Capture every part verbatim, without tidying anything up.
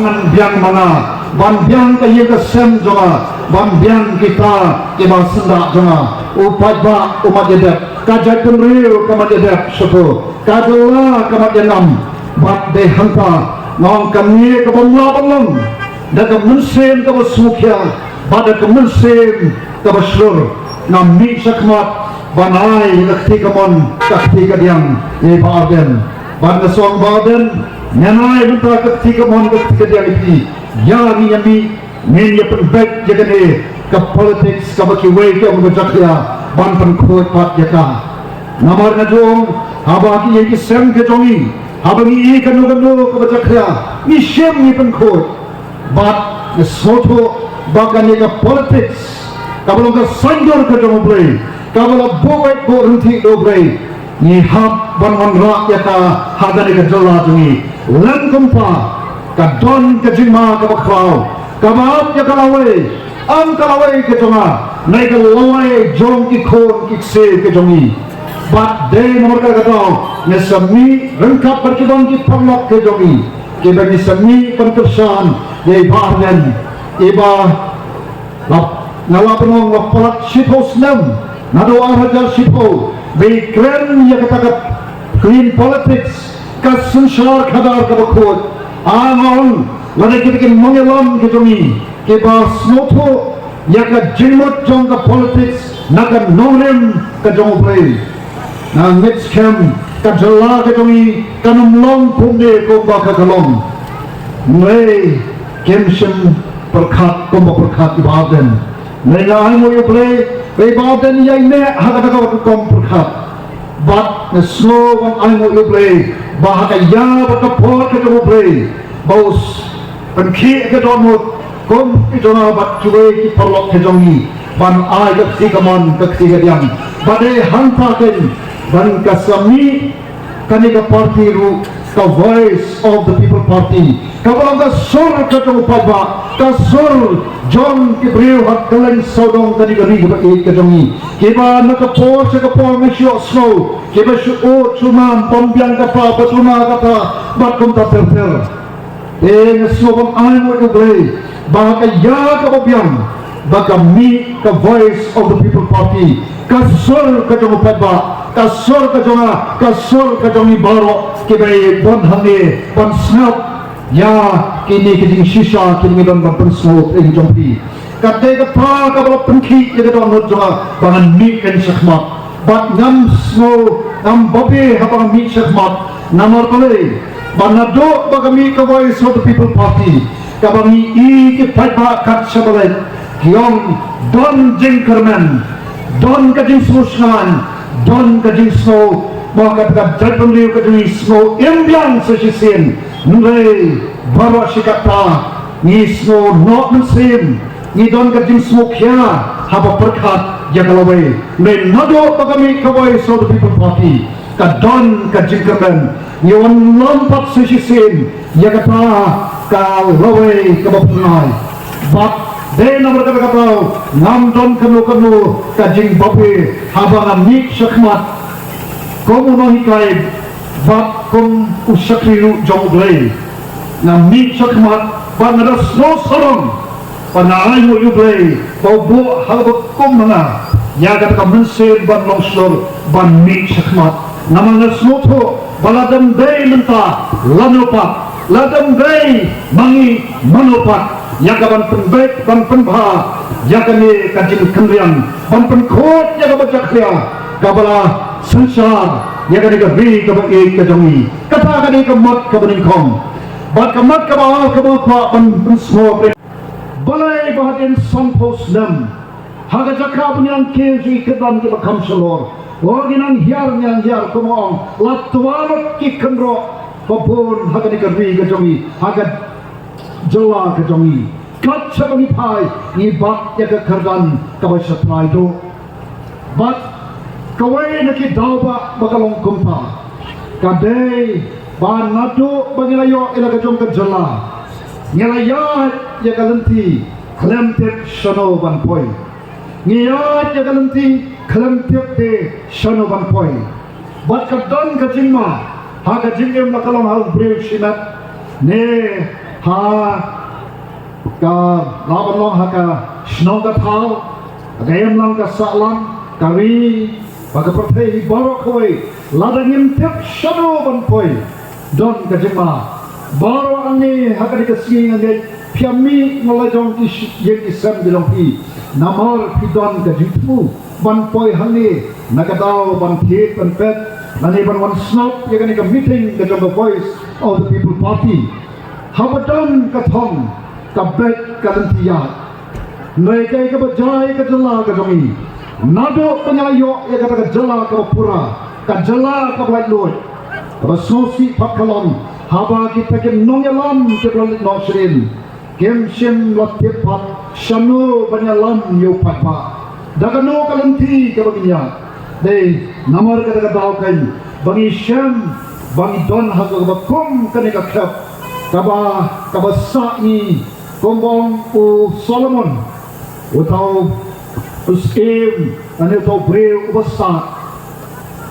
Biang ma nga, ban biang ka ïing ka sem jong nga, ban biang kita kiba syndah jong nga. U paidbah u mat ïa dep, ka jaitbynriew ka mat ïa dep shato, ka jylla ka mat ïa ngam. Bad dei hangta nga ong kane ka bym lah ban long da ka mynsiem kaba sngewkhia bad da ka mynsiem kaba shlur. Nga mih shakhmat ban ai ka kti kamon ka kti kadiang ïa i Bah Ardent. Bad nga sngew Bah Ardent, ngan ai mynta ka kti kamon ka kti kadiang ïa phi. Ïa ngi ïa mih, ngin ïa pynbeit ïa kane ka politics kaba kiwei ki ong ba jakhlia, ban pynkhuid pat ïa ka. Namar nga ju ong, haba ki ïa ki sem ka jong ngi, haba ngi ïa kano kano kaba jakhlia, ngi shim ngi pynkhuid. Bad nga sngewthuh ba kane ka politics kaba long ka saiñdur ka jong U Blei, kaba la buh beit buh rynti da U Blei, ngi hap ban wanrah ïa ka ha kane ka jylla jong ngi. Lem kumta, ka don ka jingma kaba khraw kaba ap ïa ka lawei, ym ka lawei ka jong nga, ne ka lawei jong ki khun ki ksiew ka jong ngi. Bad dei namar kata ka daw nga sa mih ryngkat bad ki don ki paralok ka jong ngi, kiba ngi sa mih ban kyrshan ïa i Bah Ardent, iba la, nga la pynlong la palat shiphew snem, naduh ar hajar shiphew, ba i kren ïa kata ka clean politics, ka synshar khadar kaba khuid. Nga ong, lada kiba kin nongïalam ki jong ngi kiba sngewthuh ïa ka jingmut jong ka politics na ka nongrim ka jong U Blei, nga ngeit skhem ka jylla ka jong ngi kan ym long kumne kumba ka ka long. Hynrei kim shym pyrkhat kumba pyrkhat i Bah Ardent. Hynrei nga ainguh ïa U Blei ba i Bah Ardent ïaineh ha kata ka rukom pyrkhat. Bad nga sngew ban ainguh ïa U Blei ba ha ka ïa bad ka por ka jong U Blei, ba u s-, pynkhih ka dohnud kum ki jong nga bad kiwei ki paralok ka jong ngi, ban ai ka kti kamon ka kti kadiang. Bad dei hangta keiñ ban ka sa mih kane ka party ruh ka Voice of the People Party, kaba long ka sur ka jong u paidbah, ka sur jong ki briew ha kylleng sawdong kane ka ri kaba ïeit ka jong ngi, kiba na ka por sha ka por ngi shu ïohsngew kiba shu ud shu nam, bym biang kata, ba tuna kata, bad kumta ter ter. Te nga sngew ban ainguh ïa U Blei ba ka ïa kaba biang ba ka mih ka Voice of the People Party, ka sur ka jong u paidbah, ka sur ka jong nga, ka sur ka jong ngi baroh kiba ïa don hangne ban sngap ïa kine ki jingshisha kiba ngi don ban pynsngew ïa ki jong phi. Ka dei kata kaba la pynkhih ïa ka dohnud jong nga ba ngan mih kein shakhmat. Bad ngam sngew, ngam babe haba nga mih shakhmat. Namar balei? Ba naduh ba ka mih ka Voice of the People Party, kaba ngi i ki paidbah kat shaba leit, ki ong don jingkyrmen, don ka jingsngewshngaiñ, don ka jingsngew, ba ka, ka jaitbynriew ka jingsngew im biang sa shisien. Hynrei baroh shi katta ngi sngew noh mynsiem, ngi don ka jingsngewkhia haba pyrkhat ïa ka lawei. Hynrei naduh ba ka mih ka Voice of the People Party, ka don ka jingkyrmen. Ngi wan lem pat sa shisien ïa kata ka lawei kaba pynai. Bad dei namar kata ka daw ngam don kano kano ka jingbabe haba nga mih shakhmat kum u nonghikai bad kum u shakri ruh jong U Blei. Nga mih shakhmat bad nga da sngewsarong bad nga ainguh ïa U Blei ba u buh ha kaba kum ma nga ïa kata ka mynsiem ban long shlur ban mih shakhmat. Namar nga sngewthuh ba lada ym dei mynta lano pat, lada ym dei ma ngi mano pat, ïa ka ban pynbeit ban pynbha ïa kane ka jingkynriang, ban pynkhuid ïa kaba jakhlia kaba la synshar ïa kane ka ri kaba ïeit ka jong ngi. Kata ka dei ka mat kaba nyngkong. Bad ka mat kaba ar kaba nga kwah ban pynsngew, balei ba hadien sanphew snem ha ka jaka ban ïaid kiew jong ki kyrdan kiba kham shalor, oh, ngi nang hiar, ngi nang hiar, kumba ong, la twa lut ki kynroh ba bun ha kane ka ri ka jong ngi, ha ka jylla ka jong ngi. Kat shaba ngi phai, ngi bat ïa ka kyrdan kaba sha trai duh. Bad kawei na ki daw ba, ba ka long kumta, ka dei ba naduh ba ngi la ïoh ïa la ka jong ka jylla, ngi la ïaid ïa ka lynti khlem tip shano ban poi. Ngi ïaid ïa ka lynti khlem tip te shano ban poi. Bad ka don ka jingma ha ka jingim, la ka long ha u briew shimet ne Ha ka la ban long ha ka shnong ka thaw, ha ka imlang ka sahlang, ka ri bad ka pyrthei baroh kawei, lada ngim tip shano ban poi, don ka jingma. Baroh hangne ha kane ka sngi nga ngeit phi ïa mih na la jong ki sh- ïing ki sem ki jong phi, namar phi don ka jingthmu ban poi hangne na ka daw ban thied ban peit lane ban wan sngap ïa kane ka meeting ka jong ka Voice of the People Party. Haba don ka thong, ka beit ka lynti ïaid. Hynrei kaei kaba jia ïa ka jylla ka jong ngi, naduh ba ngi la ïoh ïa kata ka jylla kaba pura, ka jylla kaba laitluid, kaba sngewsih pat ka long haba kita ki nongïalam kiba la leit noh sha ïing kim shym la tip pat shano ban ïalam ïa u paidbah. Da kano ka lynti kaba ngin ïaid? Dei namar kata ka daw kein ba ngi shem ba ngi don ha kaba kum kane ka khep kaba, kaba sah ngi, kumba ong u Solomon, uta u syiem, lane uta u briew uba stad,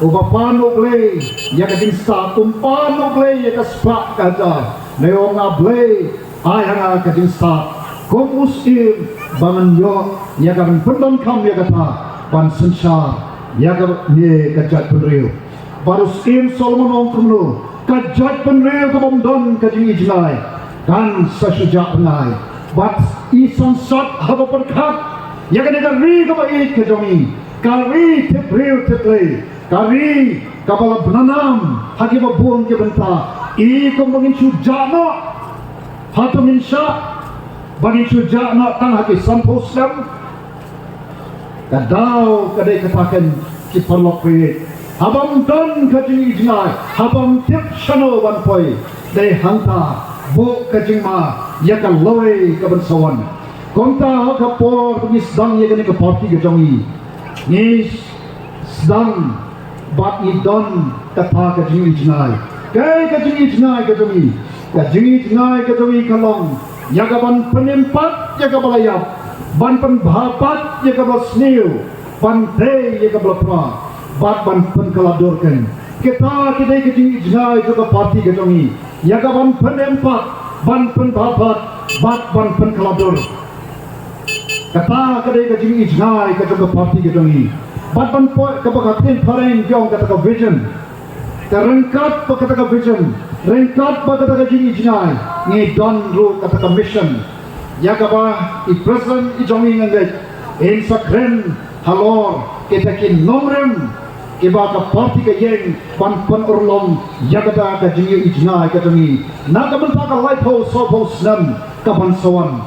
uba pan U Blei ïa ka jingstad, um pan U Blei ïa ka spah ka hajar, hynrei u ong, A Blei, ai ha nga ka jingstad kum u syiem ba ngan ïoh ïa ka ban pyndonkam ïa kata ban synshar ïa kane ka jaitbynriew. Bad u syiem Solomon u ong kumno, ka jaitbynriew kabym don ka jingïohi jngai kan sa shu jah bngai. Bad i sangsot haba pyrkhat ïa kane ka ri kaba ïeit ka jong ngi, ka ri tip briew tip Blei, ka ri kaba la bnanam ha kiba bun ki bynta, i kumba ngin shu jah noh, hato ngin shah ba ngin shu jah noh tang ha ki sanphew snem? Ka daw ka dei kata kein ki paralok, phi, habym don ka jingïohi jngai, habym tip shano ban poi, dei hangta buh ka jingma ïa ka lawei kaban sa wan. Kumta ha ka por ba ngi sdang ïa kane ka party ka jong ngi, ngi sdang bad ngi don kata ka jingïohi jngai. Kaei ka jingïohi jngai ka jong ngi? Ka jingïohi jngai ka jong ngi ka long ïa kaban pynim pat ïa kaba la ïap, ban pynbha pat ïa kaba la sniew, ban tei ïa kaba la pra, bad ban pynkylla dur kein. Kita ki dei ka jingïohi jngai jong ka party ka jong ngi, ïa kaban pynim pat, ban pynbha pat, bad ban pynkylla dur. Kata ka dei ka jingïohi jngai ka jong ka party ka jong ngi. Bad ban poi kaba ka ktien phareng ki ong kata ka vision. Te ryngkat bad kata ka vision, ryngkat bad kata ka jingïohi jngai, ngi don ruh kata ka mission, ïa kaba i president i jong ngi, nga ngeit in sa kren halor kita ki nongrim kiba ka party ka ïeng ban pynurlong ïa kata ka jingïohi jngai ka jong ngi na ka bynta ka laiphew sawphew snem kaban sa wan.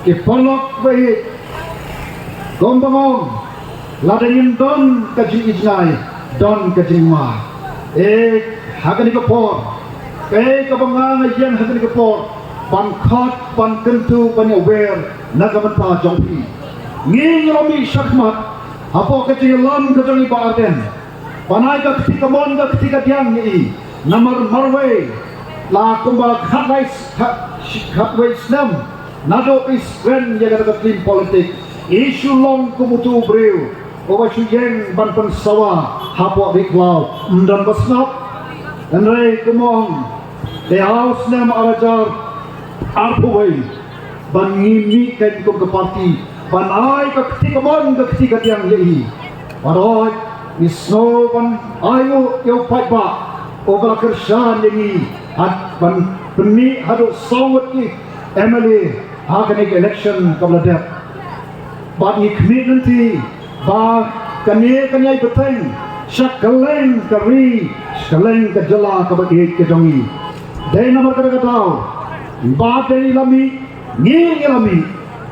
Ki paralok ba ïeit, kumba nga ong, lada ngim don ka jingïohi jngai, don ka jingma. Eh, ha kane ka por, kaei kaba nga nga ïeng ha kane ka por ban khot, ban kyntu, ban ïawer na ka bynta jong phi. Ngi ngi la mih shakhmat hapoh ka jingïalam ka jong i Bah Ardent ban ai ka kti kamon ka kti kadiang ïa i. Namar marwei la kumba khatlai s- khat- khatwei snem naduh i sdang ïa kata ka ktien politik, i shu long kum utu u briew uba shu ïeng ban pynsawa hapoh ri khlaw, ym don ba sngap. Hynrei kumba ong, te ha u snem ar hajar arphew wei ban ngi mih kein kum ka party ban ai ka kti kamon ka kti kadiang ïa i. Baroh ngi sngew ban ai u ïa u paidbah uba la kyrshan ïa ngi, ban pynmih haduh saw ngut ki M L A ha kane ka election kaba la dep. Bad ngi khmih lynti ba kane kan ïai bteng sha kylleng ka ri, sha kylleng ka jylla kaba ïeit ka jong ngi. Dei namar kata ka daw, ba dei la mih, ngi ngi la mih.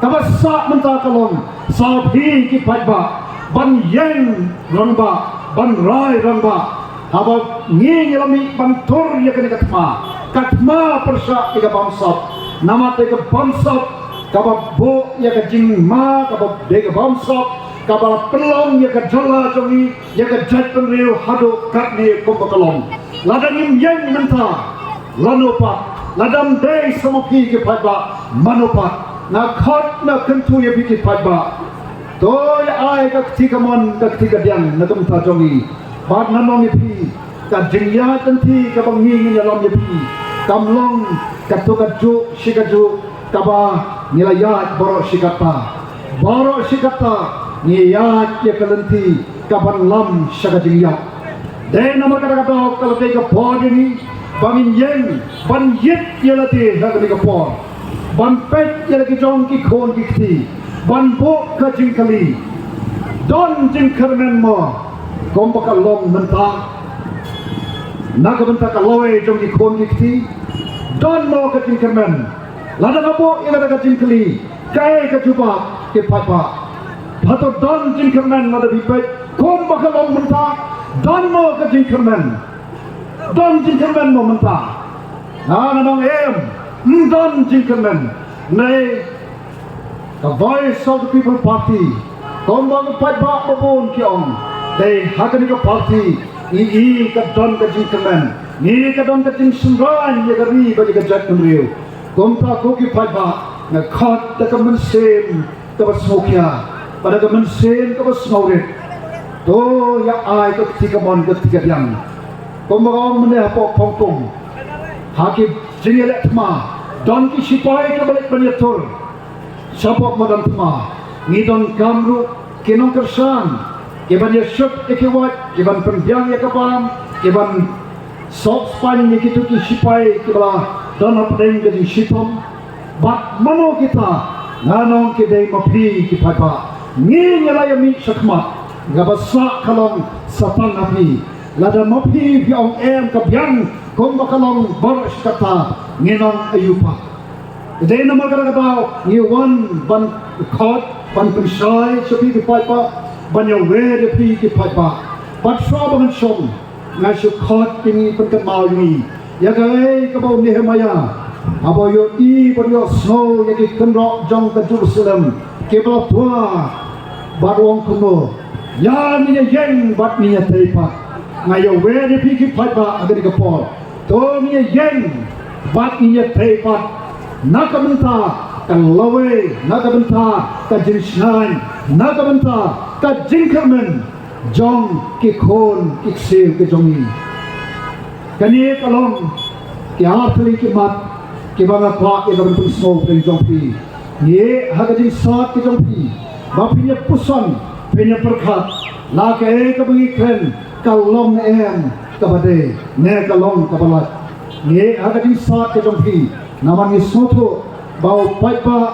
Kaba sah mynta ka long sa phi ki paidbah ban ïeng rangbah, ban rai rangbah. Haba ngi ngi la mih ban tur ïa kane ka thma, ka thma pyrshah ïa ka bamsap. Namar dei ka bamsap kaba buh ïa ka jingma, kaba dei ka bamsap kaba la pynlong ïa ka jylla jong ngi, ïa ka jaitbynriew haduh katne kumba ka long. Lada ngim ïeng mynta, lano pat? Lada ym dei sa ma phi ki paidbah, mano pat? Nga khot, nga kyntu ïa phi ki paidbah, to ïa ai ka kti kamon ka kti kadiang na ka bynta jong ngi. Bad nga ong ïa phi, ka jingïaid lynti kaba ngi ngin ïalam ïa phi kam long Katto katjuh shi kajuh kaba ngi la ïaid baroh shi katta. Baroh shi katta ngi ïaid ïa ka lynti kaban lam sha ka jingïap. Dei namar kata ka daw ka la dei ka por ïa ngi ba ngin ïeng ban ïit ïa lade ha kane ka por, ban peit ïa la ki jong ki khun ki kti, ban buh ka jingkylli. Don jingkyrmen mo kumba ka long mynta na ka bynta ka lawei jong ki khun ki kti? Don mo ka jingkyrmen? Lada ka buh ïa kata ka jingkylli, kaei ka jubab ki paidbah? Hato don jingkyrmen lada phi peit kumba ka long mynta? Don mo ka jingkyrmen? Don jingkyrmen mo mynta? Nga nga ong em, ym don jingkyrmen. Nei, ka Voice of the People Party, kumba ki paidbah ba bun ki ong, dei ha kane ka party ngi i ka don ka jingkyrmen, ngi i ka don ka jingsynran ïa ka ri bad ïa ka jaitbynriew. Kumta ko ki paidbah, nga khot da ka mynsiem kaba sngewkhia bad da ka mynsiem kaba sngewrit. To ïa ai ka kti kamon ka kti kadiang. Kumba ka ong mynne hapoh Pongpung, ha ki jingïaleh thma don ki shipai kiba leit ban ïatur shapoh madan thma. Ngi donkam ruh ki nongkyrshan kiban ïashut ïa ki wait, kiban pynbiang ïa ka bam, kiban sop spaiñ ïa kito ki shipai kiba la don hapdeng ka jingshitom. Bad mano kita? Nga ong ki dei ma phi ki paidbah. Ngi ngi la ïa mih shakhmat, kaba sah ka long sa tang ha phi. Lada ma phi phi ong em ka biang kumba ka long baroh shi katta, ngin ong aïu pat. Dei namar kata ka daw ngi wan ban khot, ban pynshai sha phi ki paidbah, ban ïawer ïa phi ki paidbah. Bad shuwa ba ngan shong, nga shu khot ïa ngi, pynkynmaw ïa ngi ïa kaei kaba u Nehemiah haba u ïohi bad u ïohsngew ïa ki kynroh jong ka Jerusalem kiba la pua, bad u ong kumno? Ïa ngin ïa ïeng bad ngin ïa tei pat. Nga ïawer ïa phi ki paidbah ha kane ka por. To ngin ïa ïeng bad ngin ïa tei pat na ka bynta ka lawei, na ka bynta ka jingshngaiñ, na ka bynta ka jingkyrmen jong ki khun ki ksiew ki jong ngi. Kane ka long ki artylli ki mat kiba nga kwah ïa ka ban pynsngew pdeng jong phi. Ngi ha ka jingsad ka jong phi ba phin ïa puson, phin ïa pyrkhat la kaei kaba ngi kren ka long ne em kaba dei ne ka long kaba lait. Ngi ha ka jingsad ka jong phi namar ngi sngewthuh ba u paidbah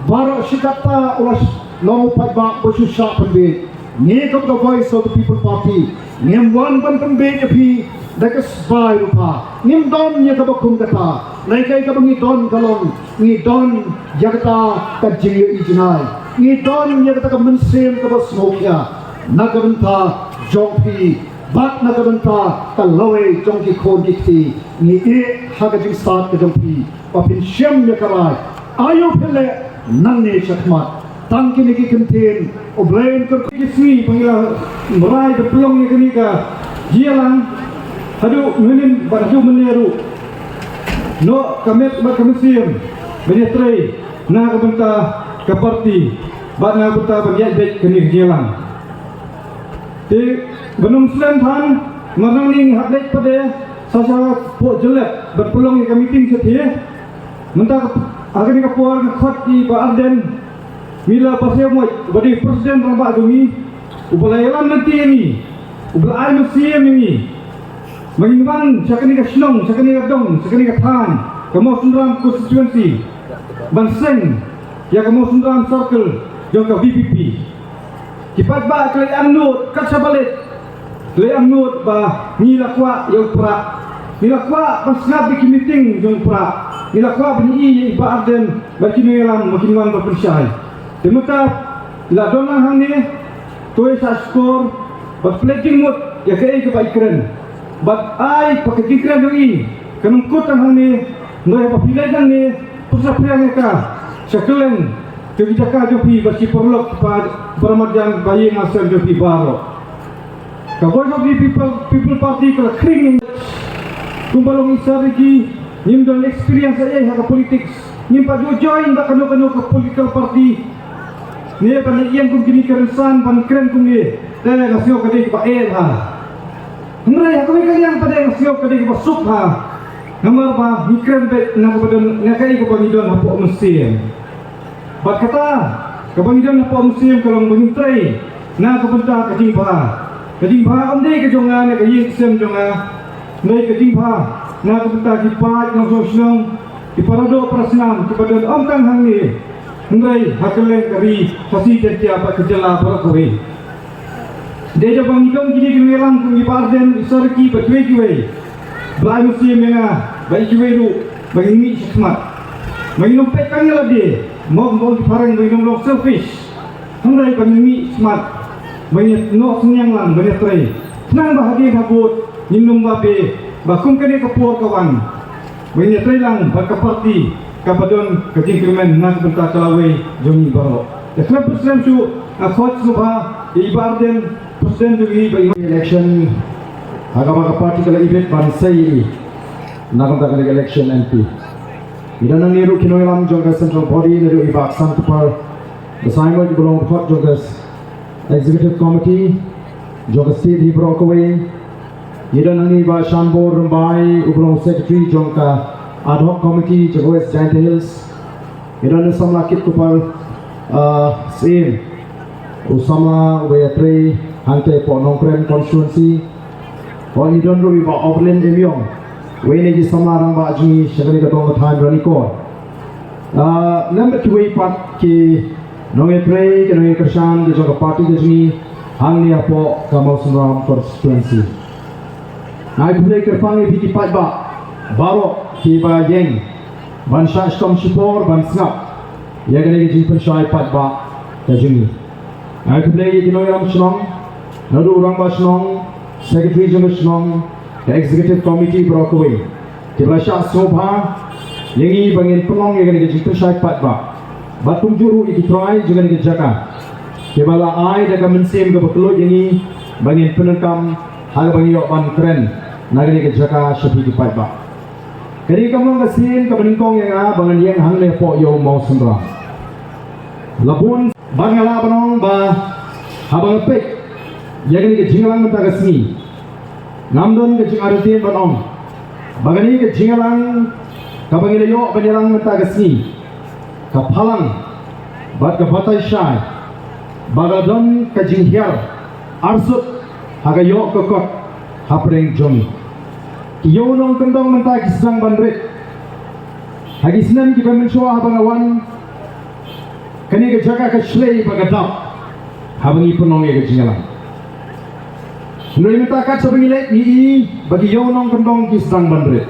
baroh shi katta u la long u paidbah ba shu shah pynbeit. Ngi kum ka Voice of the People Party ngim wan ban pynbeit ïa phi da ka sbai rupa. Ngim don ïa kaba kum kata. Lei kaei kaba ngi don ka long ngi don ïa kata ka jingïohi jngai. Ngi don ïa kata ka mynsiem kaba sngewkhia na ka bynta jong phi bad na ka bynta ka lawei jong ki khun ki kti. Ngi ïeh ha ka jingsad ka jong phi ba phin shem ïa ka rai. Aïu phi leh nangne shakhmat. Tang kine ki kyntien U Blei un kyrkhu. Ki sngi ba ngi la rai da pynlong ïa kane ka jingïalang haduh mynnin bad haduh mynne ruh, noh ka met bad ka mynsiem ban ïatrei na ka bynta ka party bad na ka bynta ban ïaid beit kane ka jingïalang. Te ban ym slem than, mar nangne ngi hap leit pat de sa shapoh Jyllep ban pynlong ïa ka meeting shathie. Mynta ka, ha kane ka por nga khot ïa i Bah Ardent Miller Basaiawmoit uba dei u President rangbah jong ngi, uba la ïalam lynti ïa ngi, uba la ai mynsiem ïa ngi ba ngin wan sha kane ka shnong, sha kane ka dong, sha kane ka thaiñ ka Mawsynram constituency ban seng ïa ka Mawsynram circle jong ka V P P. Ki paidbah ki la ïa angnud kat shaba leit, ki la ïa angnud ba ngi la kwah ïa u Prah, ngi la kwah ban sngap ïa ki meeting jong u Prah, ngi la kwah ban ïohi ïa i Bah Ardent bad ki nongïalam ba kin wan ban pynshai. Te mynta la don lang hangne, to ïa shah shkor bad pynleit jingmut ïa kaei kaba i kren. Bad ai ba ka jingkren jong i kan ym kut tang hangne, hynrei haba phi leit hangne, pyrshah phriang ïa ka sha kylleng ka ki jaka jong phi bad shi paralok, para marjan ba ïing ba sem jong phi baroh. Ka Voice of the People, People Party ka la khring. Kumba long i Sir Ricky, ngim don experience ei ei ha ka politics. Ngim pat ju join da kano kano ka political party. Ne ban ïeng kum kine ki rynsan ban kren kumne. Te nga sngew ka dei kaba eh bha. Hynrei ha kawei ka liang pat de nga sngew ka dei kaba suk bha. Namar ba ngi kren beit na kaba don, na kaei kaba ngi don hapoh mynsiem. Bad kata kaba ngi don hapoh mynsiem ka long ba ngin trei na ka bynta ka jingbha. Ka jingbha ym dei ka jong nga ne ka ïing ka sem jong nga. Hynrei ka jingbha na ka bynta ki paid nongshong shnong, ki para doh para snam kiba don ym tang hangne, hynrei ha kylleng ka ri Khasi Jaiñtia bad ka jylla baroh kawei. Dei da ba ngi don kine ki nongïalam kum i Bah Ardent, i Sorki bad kiwei kiwei. Ba ai mynsiem ïa nga bad ïa kiwei ruh ba ngin mih shakhmat. Ba ngin ym peit tang ïa lade, mo, mo ki phareng, ba ngin ym long selfish. Hynrei ba ngin mih shakhmat, ba ngin ïa noh synñiang lang, ba ngin ïa trei. Khnang ba hadien habud ngin ym ba be ba kum kane ka por ka wan, ba ngin ïa trei lang bad ka party kaba don ka jingkyrmen na ka bynta ka lawei jong ngi baroh. Ïa khlem pyrshah shuh, nga khot sngewbha ïa i Bah Ardent, President jong ngi, ba i election ha kaba ka party ka la ibit ban sei ïa i na ka bynta ka election M P. Ngi don nangne ruh ki nongïalam jong ka central body, naduh i Bah Ksan Kpar Basaiawmoit uba long dkhot jong ka executive committee jong ka state hi baroh kawei. Ngi don nangne i Bah Shanbor Rymbai uba long secretary jong ka ad hoc committee jong ka West Jaintia Hills. Ngi don u samla Kitcopar, ah, Syiem, u samla uba ïatrei hangtei hapoh Nongkrem constituency. Bad ngi don ruh i Bah Oberlin Emiong, uwei na ki samla rangbah jong ngi sha kane ka dong ka thaiñ Ranikor. Ah, lem bad kiwei pat ki nongïatrei, ki nongïakyrshan ki jong ka party ka jong ngi hangne hapoh ka Mawsynram constituency. Nga ai khublei kyrpang ïa phi ki paidbah baroh kiba ïeng ban shah shitom shipor ban sngap ïa kane ka jingpynshai paidbah ka jong ngi. Nga ai khublei ïa ki nongïalam shnong, naduh u rangbah shnong, secretary jong ka shnong, ka executive committee baroh kawei, kiba la shah sngewbha ïa ngi ba ngin pynlong ïa kane ka jingpynshai paidbah. Bad kumjuh ruh ïa ki trai jong kane ka jaka, kiba la ai da ka mynsiem kaba kylluid ïa ngi ba ngin pyndonkam ha kaba ngi ïoh ban kren na kane ka jaka sha phi ki paidbah. Kane kam long ka sien kaba nyngkong ïa nga ba ngan ïeng hangne hapoh ïew Mawsynram. La bun bad nga lah ban ong ba haba nga peit ïa kane ka jingïalang mynta ka sngi, ngam don ka jingartatien ban ong ba kane ka jingïalang kaba ngi la ïoh ban ïalang mynta ka sngi ka phalang bad ka batai shai ba ka don ka jinghiar arsut ha ka ïoh ka kot hapdeng jong ngi. Ki ïew nongkyndong mynta ki sdang ban rit. Ha ki snem kiba mynshuwa haba nga wan, kane ka jaka ka shlei bad ka dap haba ngi pynlong ïa ka jingïalang. Hynrei mynta kat shaba ngi leit ngi i ba ki ïew nongkyndong ki sdang ban rit.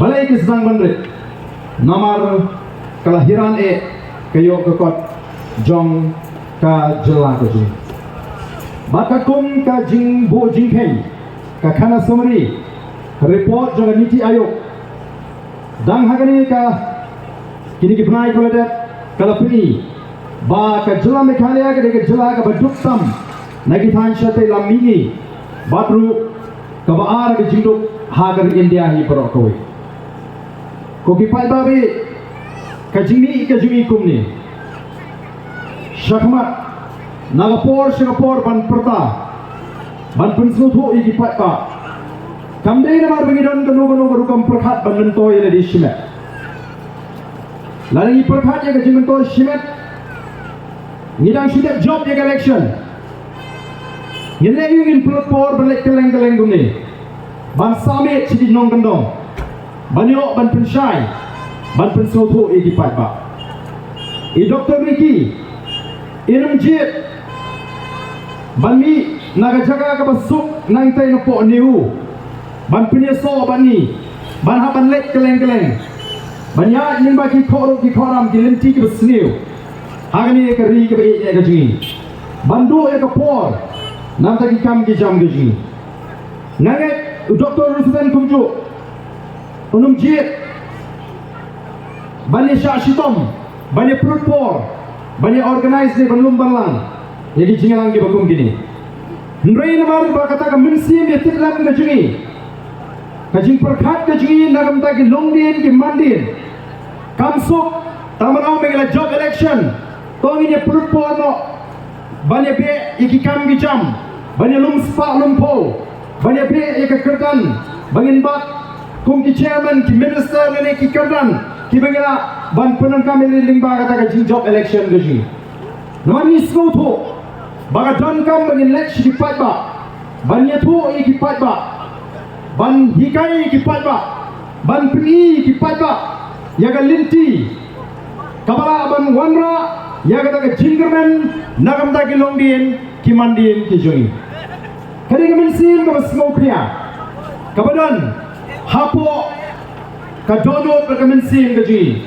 Balei ki sdang ban rit? Namar ka la hiran eh ka ïoh ka kot jong ka jylla ka jong ngi. Bad katkum ka jingbuh jingkheiñ, ka khana summary, ka report jong ka NITI Aayog, dang ha kane ka, kine ki bnai ba la dep ka la pyni ba ka jylla Meghalaya ka dei ka jylla kaba duk tam na ki thaiñ shatei lam mihngi bad ruh kaba ar ka jingduk ha ka ri India hi baroh kawei. Ko ki paidbah, ka jingmih ka jingmih kumne. Shakhmat, na ka por sha ka por ban pyrta, ban pynsngewthuh ïa ki paidbah. Kam dei namar ba ngi don kano kano ka rukom pyrkhat ban myntoi ïa lade shimet. Lada ngi pyrkhat ïa ka jingmyntoi shimet, ngi dang shu dep jop ïa ka election. Ngin leh ïa ngin pynlut por ban leit kylleng kylleng kumne ban sah miet sha ki nongkyndong, ban ïoh ban pynshai, ban pynsngewthuh ïa ki paidbah. I Doktor Ricky in ym jied ban mih na ka jaka kaba suk nangtei napoh NEHU ban pynïasoh bad ngi ban hap ban leit kylleng kylleng ban ïaid lyngba ki khohrup ki khohram, ki lynti kiba sniew ha kane ka ri kaba ïeit ka jong ngi, ban duh ïa ka por na bynta ki kam ki jam ka jong ngi. Nga ngeit u Doktor Ruthven kumjuh un ym jied ban ïa shah shitom, ban ïa pynlut por, ban ïa organise ne ban lum ban lang ïa ki jingïalang kiba kum kine. Hynrei namar ba kata ka mynsiem ïa tip lem ka jong ngi, ka jingpyrkhat ka jong ngi na ka bynta ki longdien ki mandien, kam suk tang ban ong ba ngi la jop election, to ngin ïa pynlut por noh ban ïa beh ïa ki kam ki jam, ban ïa lum spah lum phew, ban ïa beh ïa ka kyrdan ba ngin bat kum ki chairman, ki minister lane ki kyrdan kiba ngi lah ban pyndonkam ïa lade lyngba kata ka jingjop election ka jong ngi. Namar ngi sngewthuh ba ka donkam ba ngin leit sha ki paidbah, ban ïathuh ïa ki paidbah, ban hikai ïa ki paidbah, ban pyni ïa ki paidbah ïa ka lynti kaba lah ban wanrah ïa kata ka jingkyrmen na ka bynta ki longdien ki mandien ki jong ngi. Ka dei ka mynsiem kaba sngewkhia kaba don hapoh ka dohnud bad ka mynsiem ka jong ngi,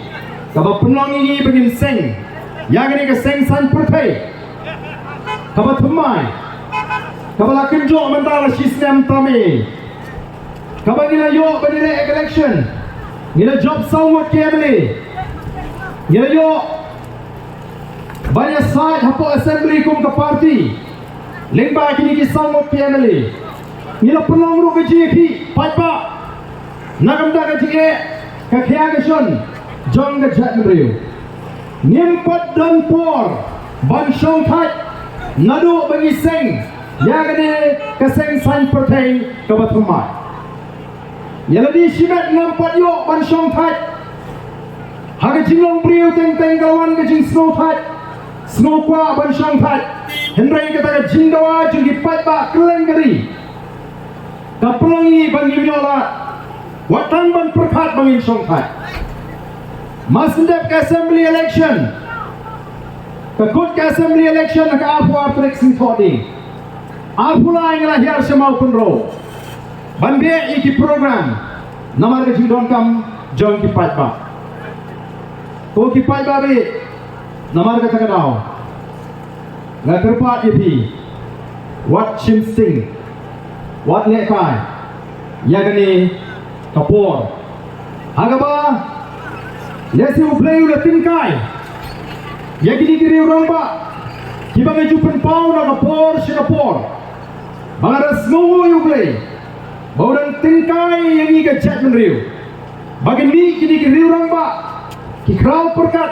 kaba pynlong ïa ngi ba ngin seng ïa kane ka seng saiñ pyrthei kaba thymmai, kaba la kynjoh mynta la shisnem tam eh, kaba ngi la ïoh ban ïaleh election, ngi la jop saw ngut ki M L A, ngi la ïoh ban ïasaid hapoh assembly kum ka party lyngba kine ki saw ngut ki M L A. Ngi la pynlong ruh ka jingïakhih paidbah na ka bynta ka jingeh ka khia ka shon jong ka jaitbynriew. Ngim pat don por ban shongthait naduh ba ngi seng ïa kane ka seng saiñ pyrthei kaba thymmai. Ïa lade shimet ngam pat ïoh ban shongthait. Ha ka jinglong briew teng teng ka wan ka jingsngewthait, sngewkwah ban shongthait. Hynrei kata ka jingdawa jong ki paidbah kylleng ka ri ka pynlong ïa ngi ban ngim ïoh lad. Wat tang ban pyrkhat ba ngin shongthait. Mar syn dep ka assembly election, ka kut ka assembly election ha ka arphew ar tarik Sngi Thohdieng, arphew lai ngi la hiar sha Mawkynrew ban beh ïa ki program namar ka jingdonkam jong ki paidbah. Ko ki paidbah baieit, namar kata ka daw nga kyrpad ïa phi, wat shim sting, wat lehkai ïa kane ka por ha kaba lehse U Blei u la tyngkai ïa kine ki riew rangbah kiba nga ju pynpaw na ka por sha ka por ba nga da sngewnguh ïa U Blei ba u dang tyngkai ïa ngi ka jaitbynriew ba kin mih kine ki riew rangbah, ki khraw pyrkhat,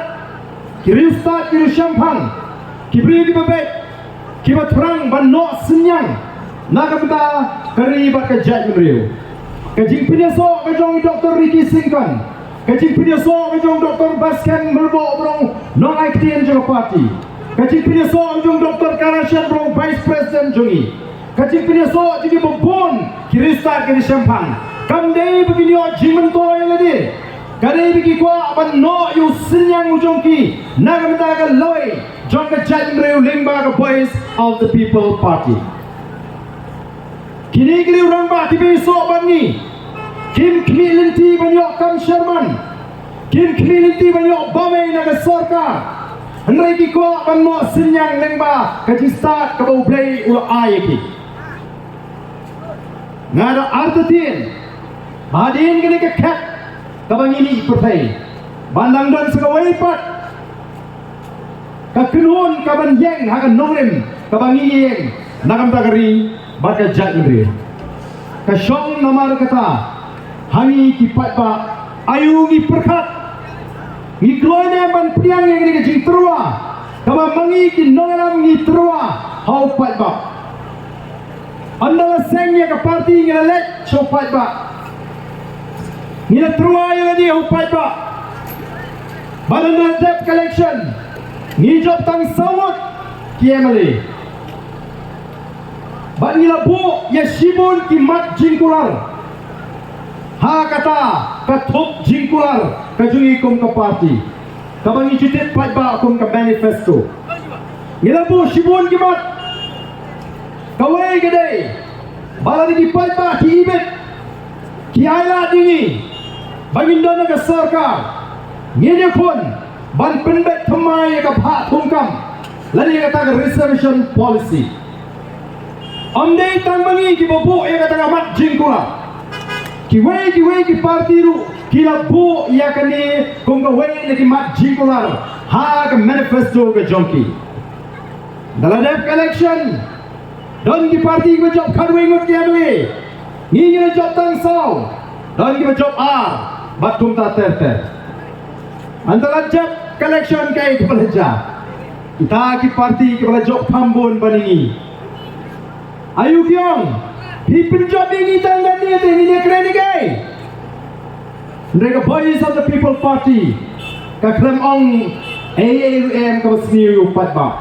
ki riewstad, ki riewshemphang, ki briew kiba beit, kiba thrang ban noh synñiang na ka bynta ka ri bad ka jaitbynriew. Ka jingpynïasoh ka jong Doktor Ricky Syngkon, ka jingpynïasoh ka jong Doktor Basken Myrboh ba u nongai ktien jong ka party, ka jingpynïasoh ka jong Doktor Karashan ba u vice president jong ngi, ka jingpynïasoh jong ki babun ki riewstad ki riewshemphang kam dei ba kin ïoh jingmyntoi ïa lade. Ka dei ba ki kwah ban noh ïa u synñiang u jong ki na ka bynta ka lawei jong ka jaitbynriew lyngba ka Voice of the People Party. Kine ki riew rangbah kiba ïasoh bad ngi kim khmih lynti ban ïoh kam sherman, kim khmih lynti ban ïoh bam ei na ka sorkar. Hynrei ki kwah ban noh synñiang lyngba ka jingstad kaba U Blei u la ai ïa ki. Nga da artatien ba hadien kane ka khet kaba ngi mih pyrthei ban dang don sa kawei pat ka kynhun kaban ïeng ha ka nongrim kaba ngi ïeng na ka bynta ka ri bad ka jaitbynriew. Ka shong namar kata ha ngi ki paidbah, aïu ngi pyrkhat, ngi kloi ne ban pdiang ïa kane ka jingtyrwa kaba ma ngi ki nongïalam ngi tyrwa ha u paidbah. Ynda la seng ïa ka party ngi la leit sha u paidbah, ngi la tyrwa ïa lade ha u paidbah. Bad ynda la dep ka election ngi jop tang saw ngut ki M L A. Bad ngi la buh ïa shibun ki mat jingkular ha kata ka thup jingkular ka jong ngi kum ka party kaba ngi ju tip paidbah kum ka manifesto. Ngi la buh shibun ki mat. Kawei ka dei ba lada ki paidbah ki ibit, ki ailad ïa ngi ba ngin don ha ka sorkar, ngin ïakhun ban pynbeit thymmai ïa ka bhah thungkam lane ïa kata ka reservation policy. Ym dei tang ma ngi kiba buh ïa kata ka mat jingkular. Kiwei kiwei ki party ruh ki la buh ïa kane kum kawei na ki mat jingkular ha ka manifesto ka jong ki. Ynda la dep ka election, don ki party kiba jop khatwei ngut ki M L A, ngi ngi la jop tang saw, don kiba jop ar bad kumta ter ter. Ynda la jop ka election kaei kaba la jia? Kita ki party kiba la jop kham bun ban ïa ngi. Aïu ki ong, phi pynjop ïa ngi tang katne te ngin ïakren ïa kaei? Hynrei ka Voice of the People Party ka khlem ong ei ei ruh em kaba sniew ïa u paidbah.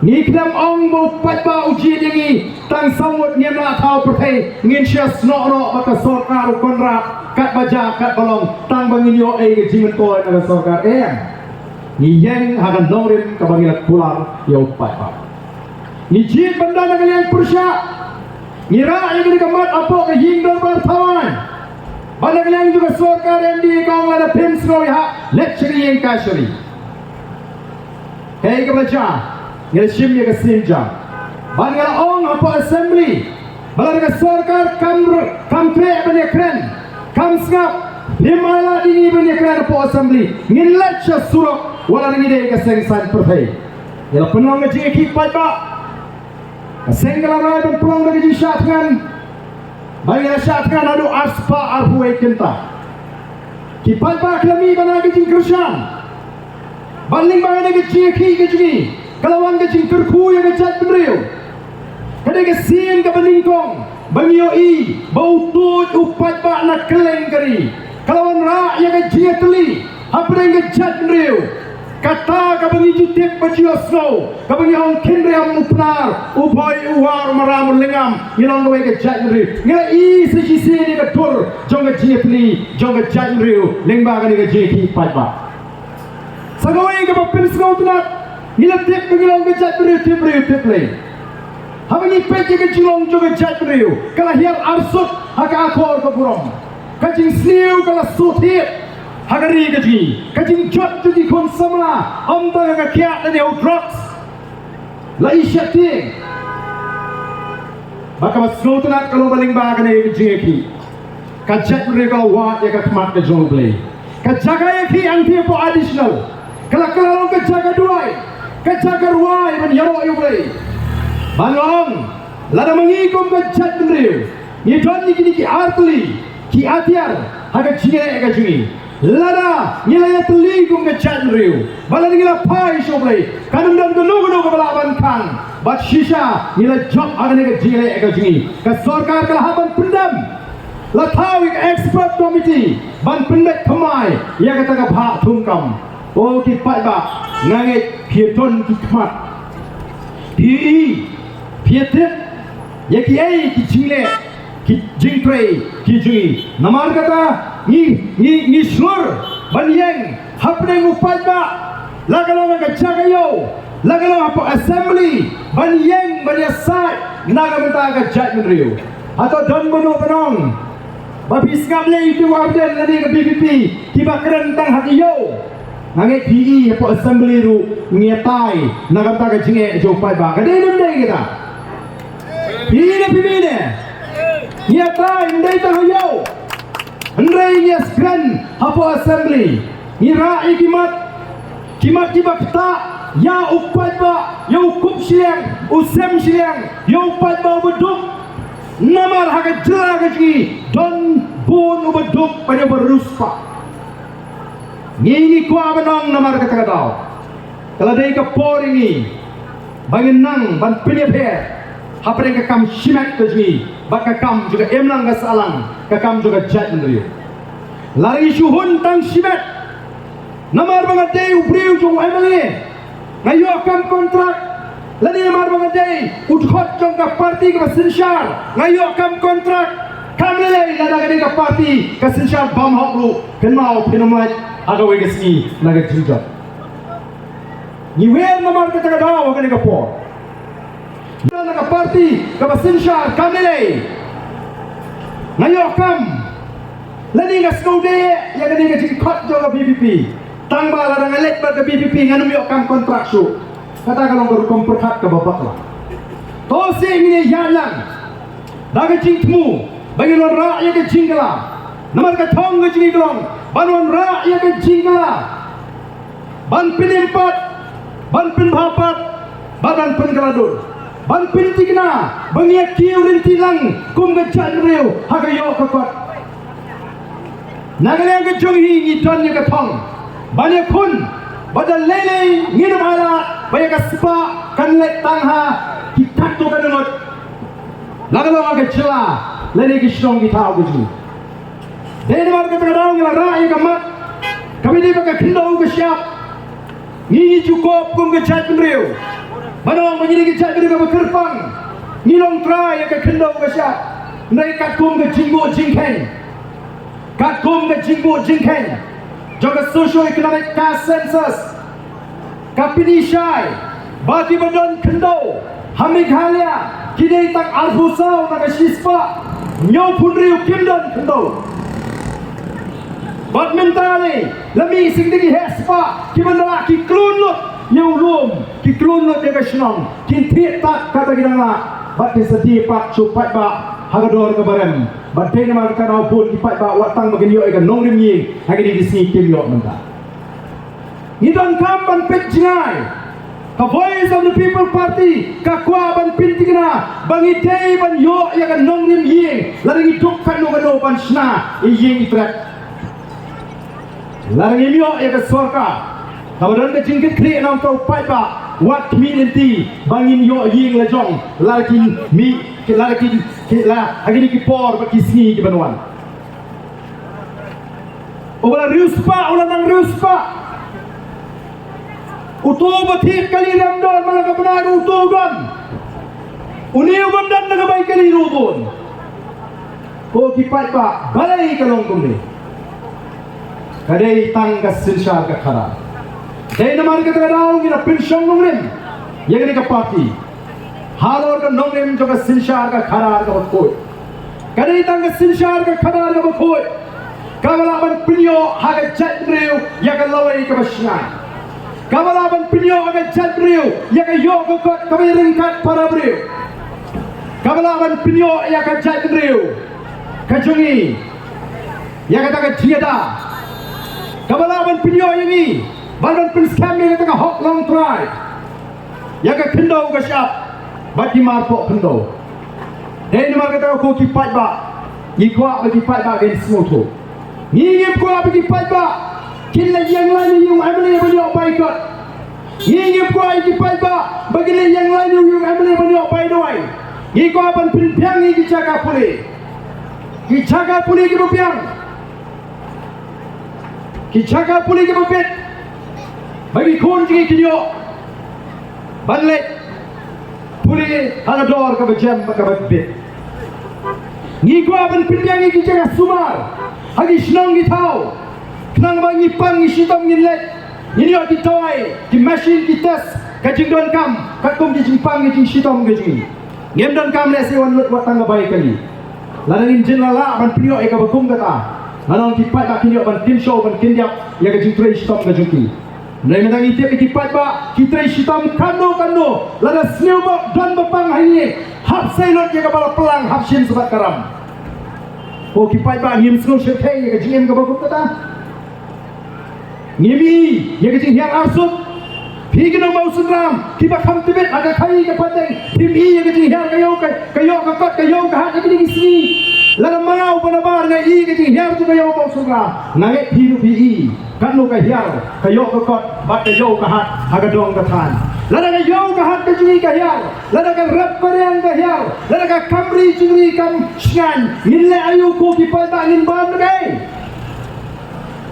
Ngi khlem ong ba u paidbah u jied ïa ngi tang saw ngut ngin rah thaw pyrthei, ngin sha snoh noh bad ka sorkar u Conrad katba jia katba long tang ba ngin ïoh ei ka jingmyntoi na ka sorkar, em. Ngi ïeng ha ka nongrim kaba ngi la kular ïa u paidbah. Ngi jied ban don na ka liang pyrshah. Ngi rah ïa kane ka mat hapoh ka ïing dorbar thaw aiñ. Bad na ka liang jong ka sorkar MDA ka ong lada phim sngewbha leit sha ka ïing kashari. Kaei kaba jia, ngi la shim ïa ka sienjam. Bad nga la ong hapoh assembly ba lada ka sorkar kam r-, kam treh ban ïakren, kam sngap, phim ailad ïa ngi ban ïakren hapoh assembly, ngin leit sha surok wat la ngi dei ka seng saiñ pyrthei. Ngi la pynlong ka jingïakhih paidbah. Ka seng ka la rai ban pynlong da ka jingshah thngan. Ba ngi la shah thngan haduh arspah arphew wei kynta. Ki paidbah ki la mih ban ai ka jingkyrshan. Bad lyngba kane ka jingïakhih ka jong ngi ka la wan ka jingkyrkhu ïa ka jaitbynriew. Ka dei ka sien kaba nyngkong ba ngi ïohi ba u tuid u paidbah na kylleng ka ri. Ka la wanrah ïa ka jingïatylli hapdeng ka jaitbynriew. Kata kaba ngi ju tip ba ju ïohsngew, kaba ngi ong khynriam u Pnar, u Bhoi, u War, u Maram, u Lyngngam, ngi long kawei ka jaitbynriew. Ngi la i sa shisien ïa ka dur jong ka jingïatylli jong ka jaitbynriew lyngba kane ka jingïakhih paidbah. Sa kawei kaba pynsngewtynnat, ngi la tip ba ngi long ka jaitbynriew tip briew tip Blei. Haba ngi peit ïa ka jinglong jong ka jaitbynriew, ka la hiar arsut ha ka akor ka burom. Ka jingsniew ka la shu thied ha ka ri ka jong ngi. Ka jingjot jong ki khun samla, ym tang ha ka kiad lane ha u drugs, la i sheptieng. Bad kaba sngewtynnat ka long ba lyngba kane ka jingïakhih, ka jaitbynriew ka la wad ïa ka khmat ka jong U Blei. Ka jaka ïakhih hangtei hapoh additional ka la kylla long ka jaka duwai, ka jaka rwai ban ïaroh ïa U Blei. Ban long, lada ma ngi kum ka jaitbynriew ngi don ïa kine ki artylli ki atiar ha ka jingïaleh ka jong ngi, lada ngi la ïatylli kum ka jaitbynriew, ba lada ngi la phai sha U Blei, kan ym don kano kano kaba lah ban khang. Bad shisha ngi la jop ha kane ka jingïaleh ka jong ngi. Ka sorkar ka la hap ban pyndem, la thaw ïa ka expert committee ban pyndep thymmai ïa kata ka bhah thungkam. O ki paidbah, nga ngeit phi don ki khmat, phi i, phi tip ïa kiei ki jingleh, ki jingtrei ki jong ngi. Namar kata ngi, ngi, ngi shlur ban ïeng hapdeng u paidbah, la ka long ha ka jaka ïew, la ka long hapoh assembly, ban ïeng ban ïasaid na ka bynta ka jaitbynriew. Hato don mano ban ong ba phi sngap lei ïa u Ardent lane ka VPP kiba kren tang ha ka ïew? Nga ngeit phi i hapoh assembly ruh ngi ïatai na ka bynta ka jingeh jong u paidbah. Ka dei ne ym dei kata? Phi i ne phim i ne? Ngi ïatai, ym dei tang ha ïew, hynrei ngi ïakren hapoh assembly. Ngi rah ïa ki mat, ki mat kiba ktah ïa u paidbah, ïa u kup shiliang, u sem shiliang, ïa u paidbah uba duk. Namar ha ka jylla ka jong ngi don bun uba duk bad uba riewspah. Ngi, ngi kwah ban ong namar kata ka daw, ka la dei ka por ïa ngi ba ngin nang ban pynïapher hapdeng ka kam shimet ka jong ngi bad ka kam jong ka imlang ka sahlang, ka kam jong ka jaitbynriew. Lada ngi shu hun tang shimet namar ba nga dei u briew jong u MLA, nga ïoh kam kontrak, lane namar ba nga dei u dkhot jong ka parti kaba synshar, nga ïoh kam kontrak. Kam lei lei, lada ka dei ka parti ka synshar bym hok ruh, kynmaw phin ym lait ha kawei ka sngi na ka jingjop. Ngi wer namar kata ka daw ha kane ka por. Na ka parti kaba synshar kam lei lei, nga ïoh kam, lane nga sngewdei ïa kane ka jingkhot jong ka VPP. Tang ba lada nga leit bad ka VPP ngan ym ïoh kam kontrak shuh. Kata ka long ka rukom pyrkhat kaba bakla. To seh ngin ïa ïaid lang da ka jingthmu ba ngin wanrah ïa ka jingkylla. Namar ka thong ka jong ngi ka long ban wanrah ïa ka jingkylla, ban pynim pat, ban pynbha pat, bad ban pynkylla dur, ban pynthikna ba ngi ïa kiew ryntih lang kum ka jaitbynriew ha ka ïoh ka kot. Na ka liang ka jong ngi, ngi don ïa ka thong ban ïakhun ba da lei lei ngin ym ailad ba ïa ka spah kan leit tang ha ki khatduh khatduh ngut, la ka long ha ka jylla lane ki shnong ki thaw ka jong ngi. Dei namar kata ka daw ngi la rah ïa ka mat kaba ïadei bad ka khyndew ka shyiap. Ngi ngi ju kop kum ka jaitbynriew ban ong ba ngi dei ka jaitbynriew kaba kyrpang. Ngi long trai ïa ka khyndew ka shyiap. Hynrei katkum ka jingbuh jingkheiñ, katkum ka jingbuh jingkheiñ jong ka socio-economic caste census, ka pynshai ba kiba don khyndew ha Meghalaya ki dei tang arphew saw na ka shispah hynñiewphew hynriew kim don khyndew. Bad mynta lei la mih shisha ki heh spah kiba na la ki klun lut ïa u lum, ki klun lut ïa ka shnong, kin thied tad kata ki dang lah. Bad kin sa die pat sha u paidbah ha ka dor kaba rem. Bad dei namar kata ka daw bun ki paidbah wat tang ba kin ïoh ïa ka nongrim ïing ha kine ki sngi kim ïoh mynta. Ngi donkam ban peit jngai. Ka Voice of the People Party ka kwah ban pynthikna ba ngi dei ban ïoh ïa ka nongrim ïing lada ngi duk katno katno ban shna ïa ïing i trep. Lada ngim ïoh ïa ka sorkar kaba don ka jingkitkhlieh na u paidbah, wat khmih lynti ba ngin ïoh ïing la jong lada kin mih, lada kin, kin la ha kine ki por bad ki sngi kiban wan. Uba la riewspah u la nang riewspah. Uto uba thied kali rem don, ma la ka bnai ruh uto u don. Une u bym don na ka bai kali ruh u don. Ko ki paidbah, balei ka long kumne? Ka dei tang ka synshar ka khadar. Dei namar kata ka daw ngi la pynshong nongrim ïa kane ka party halor ka nongrim jong ka synshar ka khadar kaba khuid. Ka dei tang ka synshar ka khadar kaba khuid kaba lah ban pynïoh ha ka jaitbynriew ïa ka lawei kaba shngaiñ, kaba lah ban pynïoh ha ka jaitbynriew ïa ka ïoh ka kot kaba ïaryngkat para briew, kaba lah ban pynïoh ïa ka jaitbynriew ka jong ngi ïa kata ka jingïada, kaba lah ban pynïoh ïa ngi ban, ban pynskhem ïa kata ka hok longtrai, ïa ka khyndew ka shyiap bad ki mar poh khyndew. Dei namar kata ko ki paidbah, ngi kwah ba ki paidbah kin sngewthuh. Ngi ngim kwah ba ki paidbah kin leit ïeng lain ïa u MLA ban ïoh bai kot. Ngi ngim kwah ïa ki paidbah ba kin leit ïeng lain ïa u MLA ban ïoh bai dawai. Ngi kwah ban pynbiang ïa ki jaka pule, ki jaka pule kiba biang, ki jaka pule kiba bit, ba ki khun jong ngi kin ïoh ban leit pule ha ka dor kaba jem bad kaba bit. Ngi kwah ban pynbiang ïa ki jaka sumar ha ki shnong ki thaw, khnang ba ngi pang ngi shitom ngin leit, ngin ïoh ki dawai, ki machine, ki test, ka jingdonkam katkum ki jingpang ki jingshitom ka jong ngi. Ngim donkam lehse wan lut wat tang ka bai kali. Lada ngin jin la lah ban pynïoh ïa kaba kum kata, nga ong ki paidbah kin ïoh ban kynshew ban kyndiap ïa ka jingtrei shitom ka jong ki. Hynrei mynta ngi tip ïa ki paidbah ki trei shitom katno katno, lada sniewbok don ba pang ha ngi, hap sei lut ïa kaba la plang, hap shim sa bad ka ram. Ko ki paidbah, ngim sngewsih ïa ka jingim kaba kum kata. Ngim i ïa ka jinghiar arsut. Phi ki nongbaw synram kiba kham tbit ha ka khaii ka pateng, phim i ïa ka jinghiar ka ïew ka, ka ïoh ka kot, ka ïew ka hat ha kine ki sngi? Lada ma nga u Bah Nabar nga i ïa ka jinghiar jong ka ïew baw synram, nga ngeit phi ruh phi i katno ka hiar ka ïoh ka kot bad ka ïew ka hat ha ka dong ka thaiñ. Lada ka ïew ka hat ka jong ngi ka hiar, lada ka rep ka riang ka hiar, lada ka kam ri jong ngi kam shngaiñ, ngin leh aïu ko ki paidbah, ngin bam ne kaei?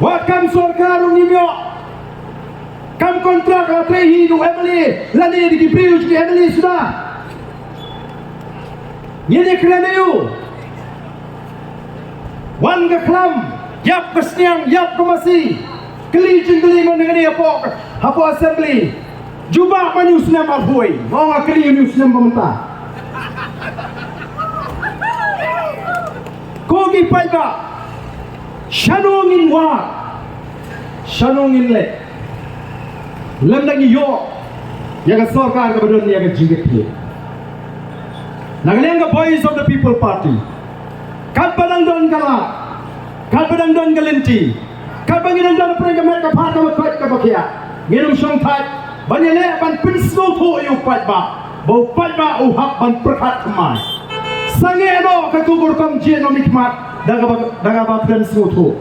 Wat kam sorkar ruh ngim ïoh. Kam kontrak la trei hi da u MLA lane da ki briew jong ki MLA suda. Ngin ïakren aïu? Wan ka khlam, ïap ka sniang, ïap ka masi. Kylli jingkylli man hangne hapoh, hapoh assembly. Jubab man u snem arphew. Mo nga kylli u snem ba mynta. Ko ki paidbah, shano ngin wad, shano ngin leit lymda ngi ïoh ïa ka sorkar kaba don ïa ka jingkitkhlieh? Na ka liang ka Voice of the People Party, katba dang don ka lad, katba dang don ka lynti, katba ngi dang don pyrshah ka met ka phad kaba koit kaba khiah, ngin ym shongthait ban ïaleh ban pynsngewthuh ïa u paidbah ba u paidbah u hap ban pyrkhat thymmai. Sangeh noh ka tu ka rukom jied nongmihkhmat da kaba, da kaba pynsngewthuh.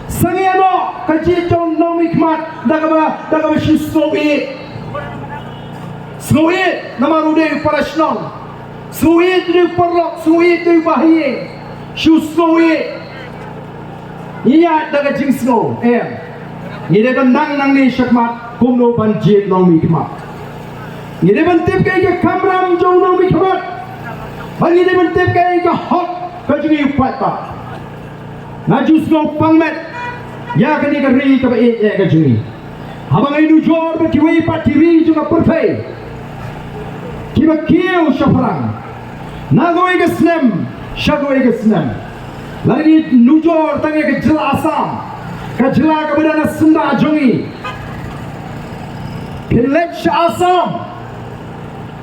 Sangeh noh ka jied jong nongmihkhmat da kaba, da kaba shu sngewieit. Sngewieit namar u dei u para shnong. Sngewieit u dei u paralok, sngewieit u dei u bahaïing. Shu sngewieit. Ngi ïaid da ka jingsngew, em. Ngi dei ban nang nangne shakhmat kumno ban jied nongmihkhmat. Ngi dei ban tip kaei ka kamram jong u nongmihkhmat. Bad ngi dei ban tip kaei ka hok ka jong ngi u paidbah. Nga ju sngew pangmet ïa kane ka ri kaba ïeit ka jong ngi. Haba ngi nujor bad kiwei pat ki ri jong ka pyrthei kiba kiew shaphrang na kawei ka snem sha kawei ka snem. Lada ngi nujor tang ïa ka jylla Assam, ka jylla kaba don ha syndah jong ngi, phin leit sha Assam,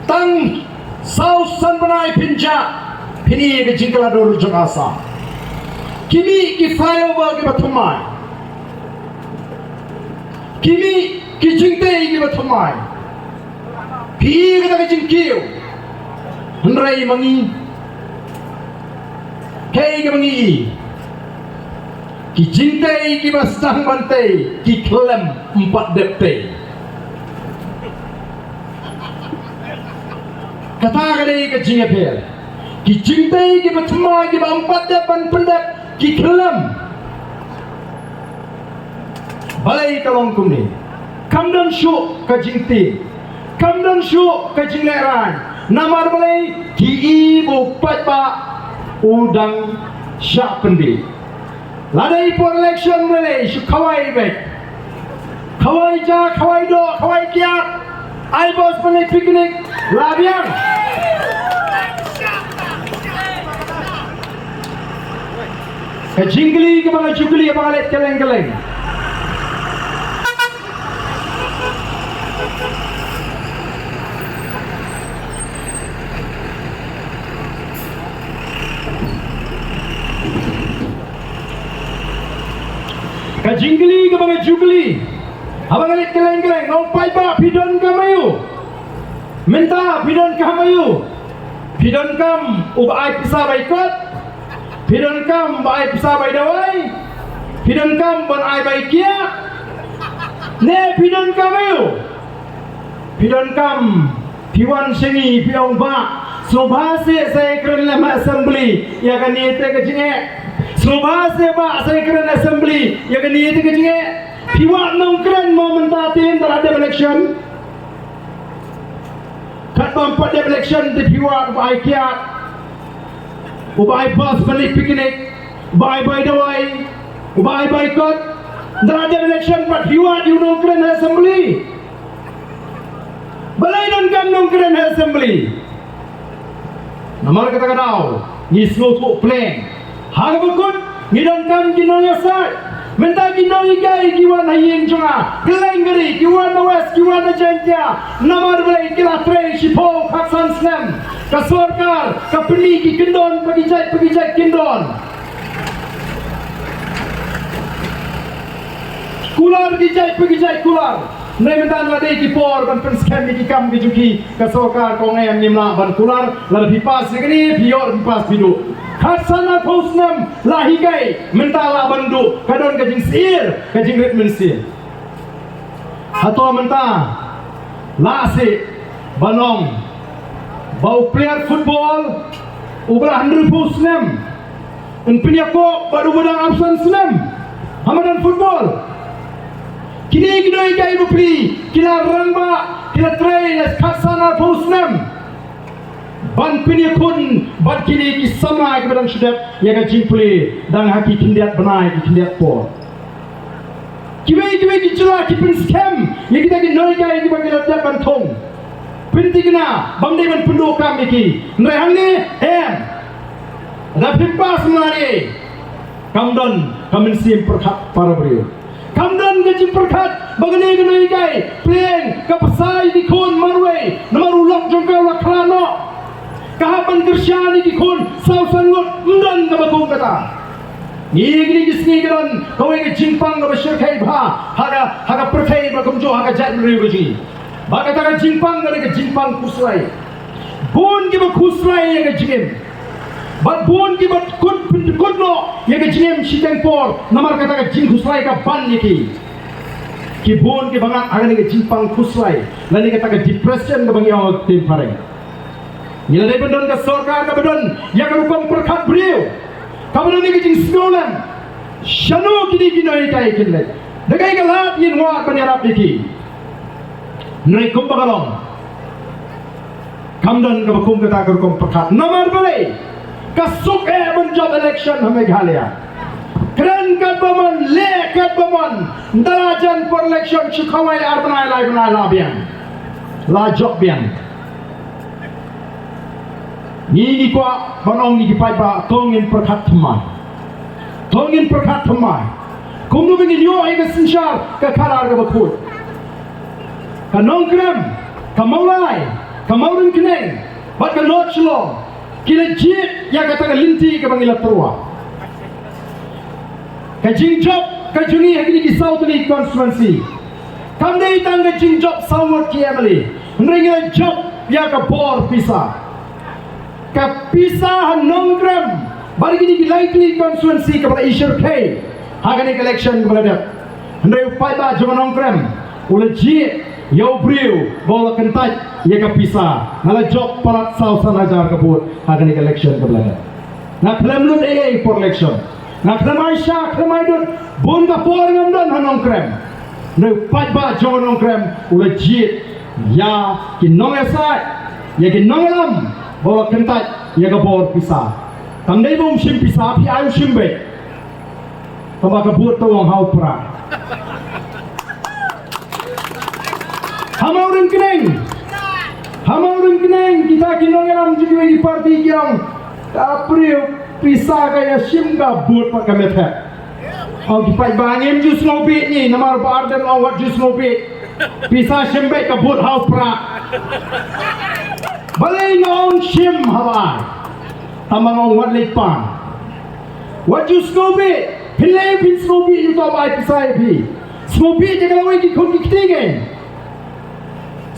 tang saw san bnai phin jah, phin ïohi ïa ka jingkylla dur jong Assam. Ki mih ki flyover kiba thymmai. Ki mih ki jingtei kiba thymmai. Phi ïohi kata ka jingkiew. Hynrei ma ngi, kaei kaba ngi ïohi? Ki jingtei kiba sdang ban tei ki khlem, ym pat dep tei. Kata ka dei ka jingïapher. Ki jingtei kiba thymmai kiba ym pat dep ban pyndep ki khlem. Balei ka long kumne? Kam don shuh ka jingtieng, kam don shuh ka jinglehrain. Namar balei? Ki ïohi ba u paidbah u dang shah pynbiej. Lada i por election, lada i shu khawai beit, khawai ja, khawai doh, khawai kiad, ai bos ban leit picnic, la biang. Ka jingkylli kaba nga ju kylli, ba nga leit kylleng kylleng. Ka jingkylli kaba nga ju kylli, haba nga leit kylleng kylleng, nga ong, paidbah, phi donkam aïu? Mynta phi donkam aïu? Phi donkam uba ai pisa bai kot? Phi donkam ba ai pisa bai dawai? Phi donkam ban ai bai kiad? Ne phi donkam aïu? Phi donkam, phi wan sha ngi phi ong, bah, sngewbha seh sa ïakren lem ha assembly ïa kane te ka jingeh. Sngewbha seh bah sa ïakren assembly ïa kane te ka jingeh. Phi wad nongkren mo mynta te ynda la dep election? Katba ym pat dep election te phi wad uba ai kiad, uba ai bos ban leit picnic, uba ai bai dawai, uba ai bai kot. Ynda la dep election pat phi wad ïa u nongkren ha assembly. Balei donkam nongkren ha assembly? Namar kata ka daw ngi sngewthuh pleng. Ha kaba kut ngi donkam ki nongïasaid. Mynta ki nonghikai ki wan ha ïing jong nga, kylleng ka ri, ki wan na West, ki wan na Jaintia. Namar balei? Ki la trei shiphew khatsan snem. Ka sorkar ka pynmih ki kyndon, pa ki jait pa ki jait kyndon. Kular ki jait pa ki jait kular. Hynrei mynta la dei ki por ban pynskhem ïa ki kam ki jong ki. Ka sorkar ka ong em, ngim lah ban kular. Lada phi pass ïa kane, phi ïoh, phi pass, phi duh. Khatsan arphew snem la hikai, mynta lah ban duh. Ka don ka jingsyier, ka jingrit mynsiem. Hato mynta lah seh ban ong ba u player football uba la hynriewphew snem yn pynïakob bad uba dang arphew san snem ha madan football? Kine ki nonghikai bapli ki la rangbah, ki la trei la khatsan arphew snem ban pynïakhun bad kine ki samla kiba dang shu dep ïa ka jingpule dang ha ki khyndiat bnai, ki khyndiat por. Kiwei kiwei ki jylla ki pynskhem ïa kita ki nonghikai kiba ki la dep ban thung. Pynthikna ba ym dei ban pynduh kam ïa ki. Hynrei hangne, em. Da phim pass ma ngi, kam don ka mynsiem pyrkhat para briew. Kam don ka jingpyrkhat ba kane ka nonghikai pyrshang ka pynshai ki khun marwei namar u lok jong ka u la khla noh. Ka hap ban kyrshan ïa ki khun saw san ngut, ym don kaba kum kata. Ngi ïa kine ki sngi ka don kawei ka jingpang kaba shyrkhei bha ha ka, ha ka pyrthei ba kumjuh ha ka jaitbynriew ka jong ngi. Ba kata ka jingpang ka dei ka jingpang khuslai. Bun kiba khuslai ïa ka jingim. Bad bun kiba kut pynkut noh ïa ka jingim shiteng por namar kata ka jingkhuslai ka ban ïa ki. Ki bun kiba ngat ha kane ka jingpang khuslai lane kata ka depression kaba ngi ong ha ka ktien phareng. Ngi la dei ban don ka sorkar kaba don ïa ka rukom pyrkhat briew, kaba don ïa ka jingsngewlem. Shano kine ki nonghikai kin leit? Da kaei ka lad ngin wad ban ïarap ïa ki? Hynrei kumba ka long, kam don kaba kum kata ka rukom pyrkhat. Namar balei? Ka suk eh ban jop election ha Meghalaya. Kren katba mon, leh katba mon. Ynda la jan por election, shu khawai ar bnai, lai bnai la biang. La jop biang. Ngi ngi kwah ban ong ïa ki paidbah, to ngin pyrkhat thymmai. To ngin pyrkhat thymmai. Kumno ba ngin ïoh ïa ka synshar ka khadar kaba khuid. Ka Nongkrem, ka Mawlai, ka Mawryngkneng bad ka North Shillong ki la jied ïa kata ka lynti kaba ngi la tyrwa. Ka jingjop ka jong ngi ha kine ki saw tylli ki constituency kam dei tang ka jingjop saw ngut ki M L A, hynrei ngi la jop ïa ka bor pisa. Ka pisa ha Nongkrem bad kine ki lai tylli ki constituency kaba la i shyrkhei ha kane ka election kaba la dep. Hynrei u paidbah jong ka Nongkrem u la jied ïa u briew ba u la kyntait ïa ka pisa. Nga la jop palat saw san hajar ka vote ha kane ka election kaba la dep. Nga khlem lut ei ei por election. Nga khlem ai sha, khlem ai dud. Bun ka por ngam don ha Nongkrem. Hynrei u paidbah jong ka Nongkrem u la jied ïa ki nongïasaid, ïa ki nongïalam ba u la kyntait ïa ka bor pisa. Kam dei ba um shim pisa, phi ai u shim beit. Tangba ka vote to ong ha u Prah. Ha Mawryngkneng. Ha Mawryngkneng kita ki nongïalam jong kiwei ki party ki ong, ka briew pisa ka ïashim, ka vote pat kam ïatep. Ong ki paidbah, ngim ju sngewbha ngi, namar Bah Ardent ong wat ju sngewbha. Pisa shim beit, ka vote ha u Prah. Balei nga ong shim haba ai? Tangba nga ong wat leit pan. Wat ju sngewbha, phi leh phin sngewbha ïa uta uba ai pisa ïa phi. Sngewbha ïa ka lawei ki khun ki kti ngi.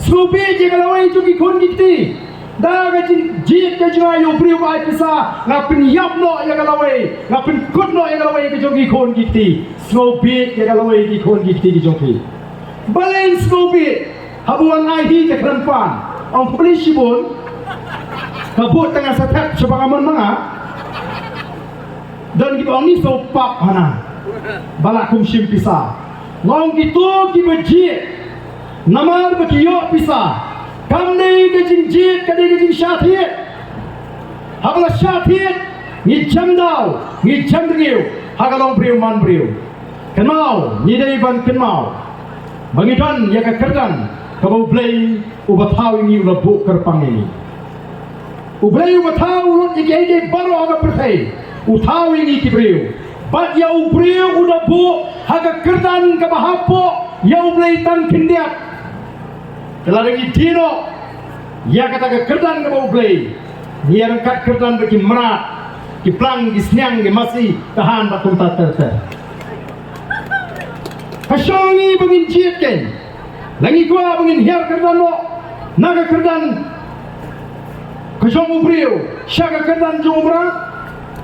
Sngewbha ïa ka lawei jong ki khun ki kti. Da ka jingjied ka jong nga ïa u briew uba ai pisa, nga pynïap noh ïa ka lawei, nga pynkut noh ïa ka lawei ka jong ki khun ki kti. Sngewbha ïa ka lawei ki khun ki kti ki jong phi. Balei sngewbha? Haba wan ai hi te khlem pan. Ong khublei shibun. Ka vote tang nga sa thep, shu ba nga mon ma nga. Don kiba ong ni sngewpap hana ba la kum shim pisa. Nga ong kito kiba jied namar ba ki ïoh pisa. Kam dei ka jingjied, ka dei ka jingshah thied. Haba la shah thied, ngi jem daw, ngi jem rngiew ha ka long briew man briew. Kynmaw, ngi dei ban kynmaw ba ngi don ïa ka kyrdan kaba U Blei uba thaw ïa ngi u la buh kyrpang ïa ngi. U Blei uba thaw u lut ïa kiei kiei baroh ha ka pyrthei u thaw ïa ngi ki briew. Bad ïa u briew u da buh ha ka kyrdan kaba hapoh ïa U Blei tang khyndiat. Te lada ngi die noh ïa kata ka kyrdan kaba U Blei, ngi ïa ryngkat kyrdan bad ki mrad, ki plang, ki sniang, ki masi, ka han bad kumta ter ter. Ka shong ngi ba ngin jied kein. La ngi kwah ba ngin hiar kyrdan noh na ka kyrdan ka jong u briew sha ka kyrdan jong u mrad.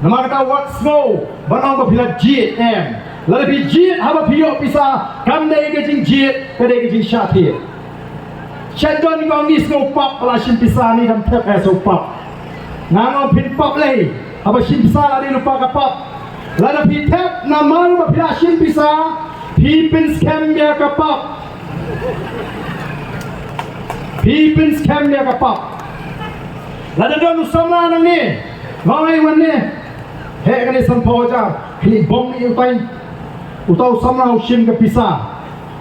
Namar kata wat sngew ban ong ba phi la jied, em. Lada phi jied haba phi ïoh pisa, kam dei ka jingjied, ka dei ka jingshah thied. Shen don ba ngi sngew pap ba la shim pisa, ni dang thep eh sngewpap. Nga ong phin pap lei, haba shim pisa la dei lypa ka pap. Lada phi thep namar ba phi la shim pisa, phi pynskhem ïa ka pap. Phi pynskhem ïa ka pap. Lada don u samla nangne, nga ong ai wan ne. Heh kane sanphew hajar, kane bom ni utai. Uta u samla u shim ka pisa,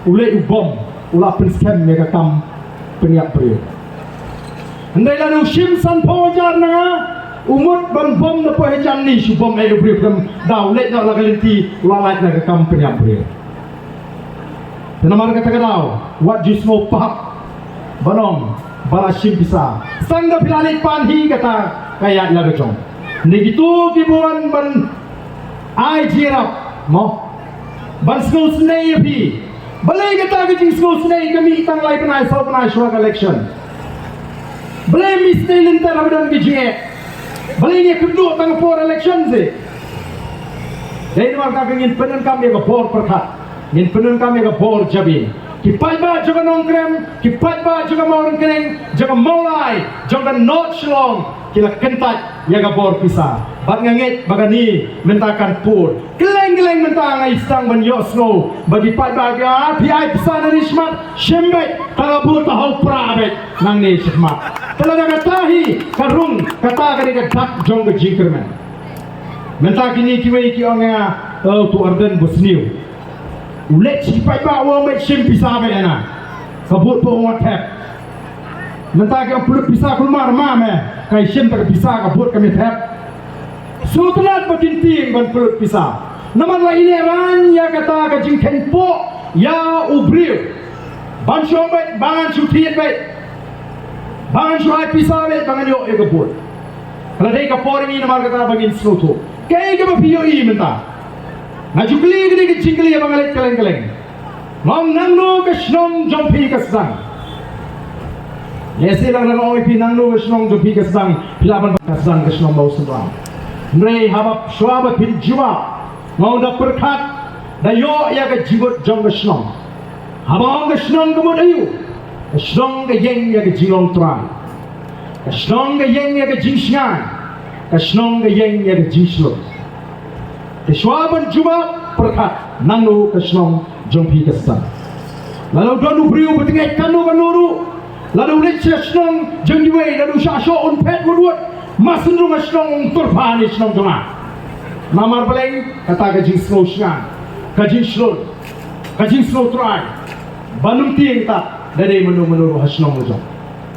u leh u bom, u la pynskhem ïa ka kam pynïap briew. Hynrei lada u shim sanphew hajar na nga, u mut ban bom na poi hajan ni, shu bom eh u briew, khlem da u leit noh la ka lynti, u la lait na ka kam pynïap briew. Te namar kata ka daw, wat ju sngewpap ban ong ba la shim pisa. Tang da phi la leit pan hi kata ka ïaid la ka jong. Ngi kito kiba wan ban ai jingïarap mo, ban sngewsynei ïa phi. Balei kata ka jingsngewsynei ka mih tang lai bnai saw bnai shuwa ka election? Balei mih synei lynter haba don ka jingeh? Balei ngi kynduh tang por election seh? Dei namar kata ngin pyndonkam ïa ka bor pyrkhat. Ngin pyndonkam ïa ka bor jabieng. Ki paidbah jong ka Nongkrem, ki paidbah jong ka Mawryngkneng, jong ka Mawlai, jong ka North Shillong, ki la kyntait ïa ka bor pisa. Bad nga ngeit ba kane mynta kan pur. Kylleng Kylleng mynta nga ïa sdang ban ïohsngew ba ki paidbah ki ong, ah, phi ai pisa na ne shakhmat, shim beit, ta ka vote ta ha u prah beit nangne shakhmat. Te lada kata hi ka rung, kata ka dei ka dak jong ka jingkyrmen. Mynta kine kiwei ki ong ïa nga, oh, to Ardent ba sniew. U leit sha ki paidbah u ong beit shim pisa beit ïa nga. Ka vote ba u ong thep. Mynta ki ong pynlut pisa kulmar ma me, ka shim ta ka pisa, ka vote ka me thep. Sngewtynnat ba kin tieng ban pynlut pisa. Namar la ïehnoh ïa kata ka jingkheiñ poh ïa u briew. Ban shu ong beit, ba ngan shu thied beit. Ba ngan shu ai pisa beit, ba ngan ïoh ïa ka vote. Ka la dei ka por ngi namar kata ba ngin sngewthuh. Kaei kaba phi ïohi mynta? Nga ju kylli kane ka jingkylli ba nga leit kylleng kylleng. Nga ong nangno ka shnong jong phi ka sdang. Lehse lada nga ong ïa phi nangno ka shnong jong phi ka sdang, phi lah ban ka sdang ka shnong Mawsynram. Hynrei haba shuwa ba phin jubab, nga ong da pyrkhat, da ïoh ïa ka jingmut jong ka shnong. Haba ong ka shnong ka mut aïu? Ka shnong ka ïeng ïa ka jinglong trai. Ka shnong ka ïeng ïa ka jingshngain. Ka shnong ka ïeng ïa ka jingshlur. Te shuwa ban jubab pyrkhat nangno ka shnong jong phi ka sdang. Lada u don u briew ba tyngeh kano kano ruh, lada u leit sha shnong jong kiwei, lada u shah shoh un phet wut wut, ma sngewthuh ka shnong, ong to pha ne shnong jong nga. Namar balei? Kata ka jingsngew shngaiñ, ka jingshlur, ka jingsngew trai. Ban ym tieng ta da dei mano mano ruh ha shnong la jong.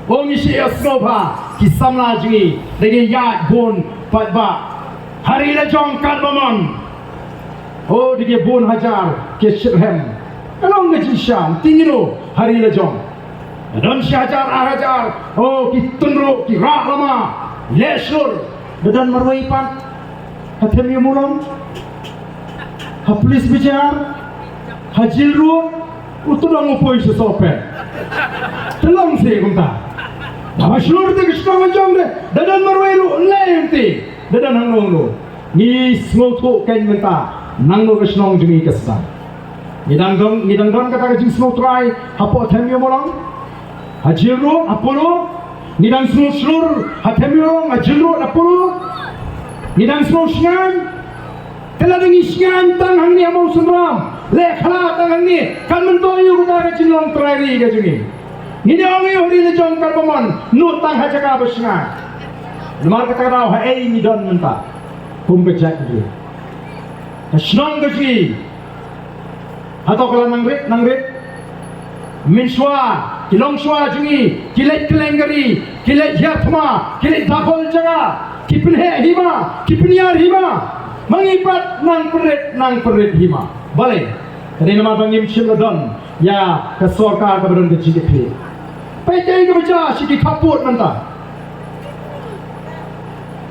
Ong ngi shu ïohsngew ba ki samla jong ngi da ki ïaid bun paidbah ha ri la jong katba mon. O, da ki bun hajar ki shitrhem. Ka long ka jingshisha, ym tieng ïa u ha ri la jong. Da don shi hajar ar hajar, o, ki tynruh, ki rah lama, leh shlur. Da don marwei pat ha Them Ïew Mawlong, ha Police Bazar, ha Jail Road, u tdong u poi sha Sohpet. Te long se kumta. Haba shlur te ka shnong la jong de, da don marwei ruh, leh ïa te, da don hangno hangno. Ngi sngewthuh kein mynta nangno ka shnong jong ngi ka sdang. Ngi dang don, ngi dang don kata ka jingsngew trai hapoh Them Ïew Mawlong, ha Jail Road, ha Polo. Ngi dang sngew shlur ha Them Ïew Mawlong, ha Jail Road, ha Polo. Ngi dang sngew shngaiñ. Te lada ngi shngaiñ tang hangne ha Mawsynram, leh khla tang hangne, kan myntoi aïu kata ka jinglong trai ri ka jong ngi? Ngin ïa ong aïu ha ri la jong katba mon, nud tang ha jaka ba shngaiñ. Namar kata ka daw haei ngi don mynta kum ka jaitbynriew? Ka shnong ka jong ngi hato ka la nang rit nang rit? Mynshuwa ki longshuwa jong ngi ki leit kylleng ka ri, ki leit hiar thma, ki leit dakhol jaka, ki pynheh hima, ki pynïar hima. Ma ngi pat nang pynrit nang pynrit hima. Balei? Ka dei namar ba ngim shym la don ïa ka sorkar kaba don ka jingkitkhlieh. Peit kaei kaba jia sha ki khappud mynta.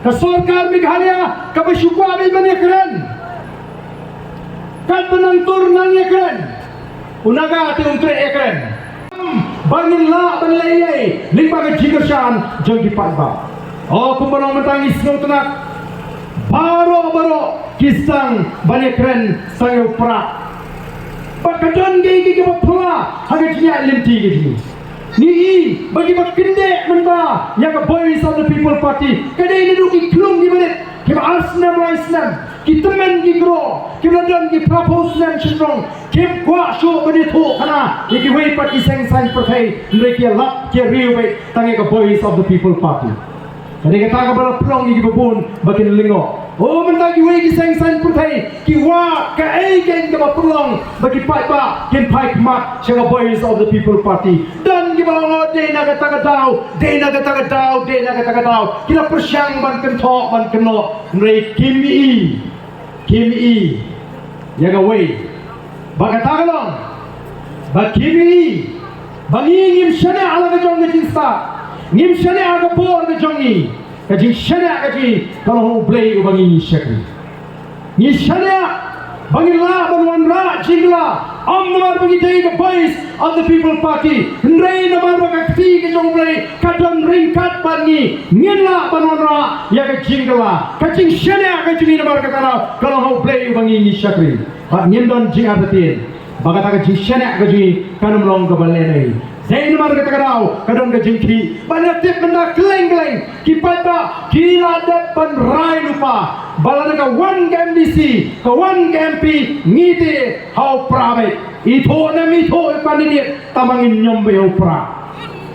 Ka sorkar Meghalaya kaba shu kwah beit ban ïakren. Katba nang tur nang ïakren, u Naga te um treh ïakren. Ba ngin lah ban leh ei ei lyngba ka jingkyrshan jong ki paidbah. O, kumba long mynta ngi sngewtynnat, baroh baroh ki sdang ban ïakren sdang ïa u prah. Bad ka don kiei kiei kiba phylla ha ka jingïaid lynti ka jong ngi. Ngi i ba kiba kyndit mynta ïa ka Voice of the People Party ka dei naduh ki khlung kiba rit, kiba ar snem lai snem, ki tymmen ki kro, kiba la don ki phra phew snem shynrong, kim kwah shuh ban ïathuh khana ïa kiwei pat ki seng saiñ pyrthei, hynrei ki ïalap ki ïariew beit tang ïa ka Voice of the People Party. Ka dei kata kaba la pynlong ïa kiba bun ba kin lyngngoh. O, mynta kiwei ki seng saiñ pyrthei ki wad kaei kein kaba pynlong ba ki paidbah kin phai khmat sha ka Voice of the People Party. Don kiba ong, o, dei na kata ka daw, dei na kata ka daw, dei na kata ka daw. Ki la pyrshang ban kynthoh ban kynnoh, hynrei kim i, kim i ïa kawei. Ba kata ka long ba kim i ba ngi ngim shaniah ha la ka jong ka jingstad, ngim shaniah ha ka bor ka jong ngi. Ka jingshaniah ka jong ngi ka long ha U Blei uba ngi ngi shakri. Ngi shaniah ba ngin lah ban wanrah jingkylla, ym namar ba ngi dei ka Voice of the People Party, hynrei namar ba ka kti ka jong U Blei ka don ryngkat bad ngi. Ngin lah ban wanrah ïa ka jingkylla. Ka jingshaniah ka jong ngi namar kata ka long ha U Blei uba ngi ngi shakri. Bad ngim don jingartatien ba kata ka jingshaniah ka jong ngi kan ym long kaba lehnohei. Dei namar kata ka daw ka don ka jingkhih. Bad nga tip mynta kylleng kylleng ki paidbah ki la dep ban rai lypa. Ba lada ka wan ka M D C, ka wan ka M P, ngi te ha u Prah beit. I thoh ne ym i thoh i candidate, tang ba ngin ñiom beit ha u Prah.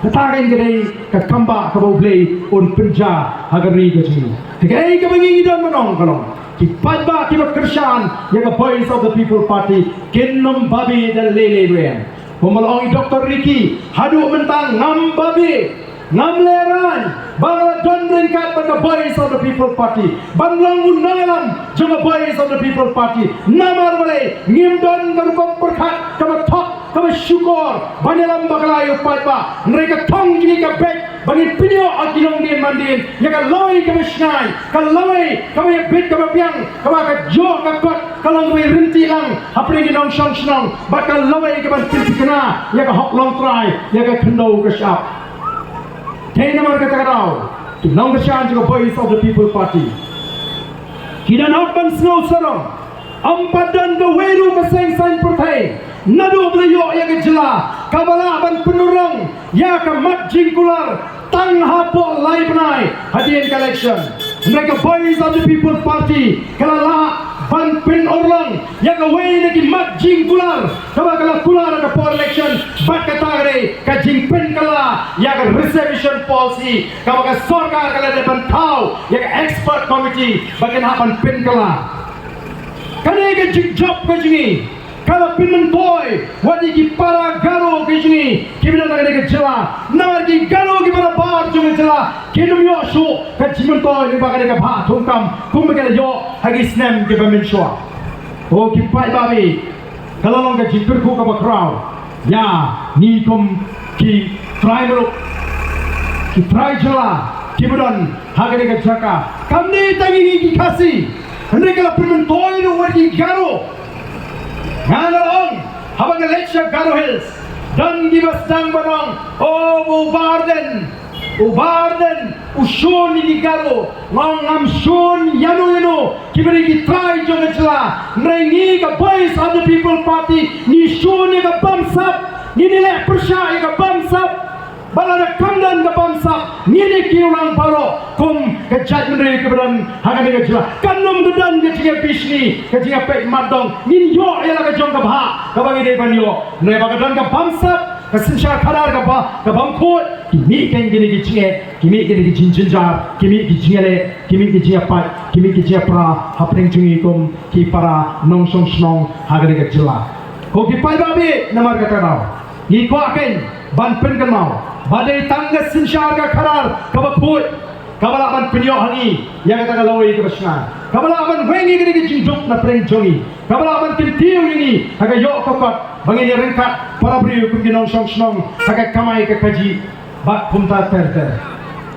Kata ka dei ka kambah kaba U Blei un pynjah ha ka ri ka jong ngi. Te kaei kaba ngi ngi don ban ong ka long, ki paidbah kiba kyrshan ïa ka Voice of the People Party kin ym babe da lei lei ruh em. Kumba la ong i Doctor Ricky, haduh mynta ngam babe, ngam lehraiñ ba nga la don ryngkat bad ka Voice of the People Party ban long u nongïalam jong ka Voice of the People Party. Namar balei? Ngim don ka rukom pyrkhat kaba thok, kaba shukor ban ïalam bakla ïa u paidbah. Hynrei ka thong jong ngi ka beit ba ngin pynïoh ha ki longdien mandien ïa ka lawei kaba shngaiñ, ka lawei kaba ïabit kaba biang, kaba ka jong ka kot ka long kaba ïaryntih lang hapdeng ki nongshong shnong, bad ka lawei kaban pynthikna ïa ka hok longtrai, ïa ka khyndew ka shyiap. Te namar kata ka daw, ki nongkyrshan jong ka Voice of the People Party ki don hok ban sngew sarong. Ym pat don kawei ruh ka seng saiñ pyrthei naduh ba la ïoh ïa ka jylla kaba lah ban pynurlong ïa ka mat jingkular tang hapoh lai bnai hadien ka election. Hynrei ka Voice of the People Party ka la lah ban pynurlong ïa kawei na ki mat jingkular kaba ka la kular ha ka por election, bad kata ka dei ka jingpynkylla ïa ka reservation policy kaba ka sorkar ka la dep ban thaw ïa ka expert committee ba kin hap ban pynkylla. Kane ka jingjop ka jong ngi ka la pynmyntoi wat ïa ki para Garo ka jong ngi kiba don ha kane ka jylla. Namar ki Garo kiba nabar jong ka jylla kin ym ïoh shuh ka jingmyntoi lyngba kane ka bhah thungkam kumba ki la ïoh ha ki snem kiba mynshuwa. O ki paidbah, ka la long ka jingkyrkhu kaba khraw ïa ngi kum ki trai muluk, ki trai jylla kiba don ha kane ka jaka. Kam dei tang ïa ngi ki Khasi, hynrei ka la pynmyntoi ruh wat ïa ki Garo. Nga nga la ong, haba nga leit sha Garo Hills, don kiba sdang ban ong, "O, u Bah Ardent, u Bah Ardent u shun ïa ki Garo." Nga ong, ngam shun ïano ïano kiba dei ki trai jong ka jylla. Hynrei ngi ka Voice of the People Party ngi shun ïa ka bamsap, ngin ïaleh pyrshah ïa ka bamsap. Ba lada kam don ka bamsap, ngi ne ki u nang baroh kum ka jaitbynriew kiba don ha kane ka jylla. Kan ym don ka jingïabishni, ka jingïapeit matdong. Ngin ïoh ïa la ka jong ka bhah kaba ngi dei ban ïoh. Hynrei ba ka don ka bamsap, ka synshar khadar kaba, ka bym khuid, ki mih kein kine ki jingeh, ki mih kine ki jingjynjar, ki mih ki jingïaleh, ki mih ki jingïapait, ki mih ki jingïapra hapdeng jong ngi kum ki para nongshong shnong ha kane ka jylla. Ko ki paidbah, namar kata ka daw ngi kwah kein ban pynkynmaw ba dei tang ka synshar ka khadar kaba khuid kaba lah ban pynïoh ha ngi ïa kata ka lawei kaba shngaiñ, kaba lah ban weng ïa kane ka jingduk na pdeng jong ngi, kaba lah ban kyntiew ïa ngi ha ka ïoh ka kot ba ngin ïa ryngkat para briew kum ki nongshong shnong ha ka kamai ka kajih bad kumta ter ter.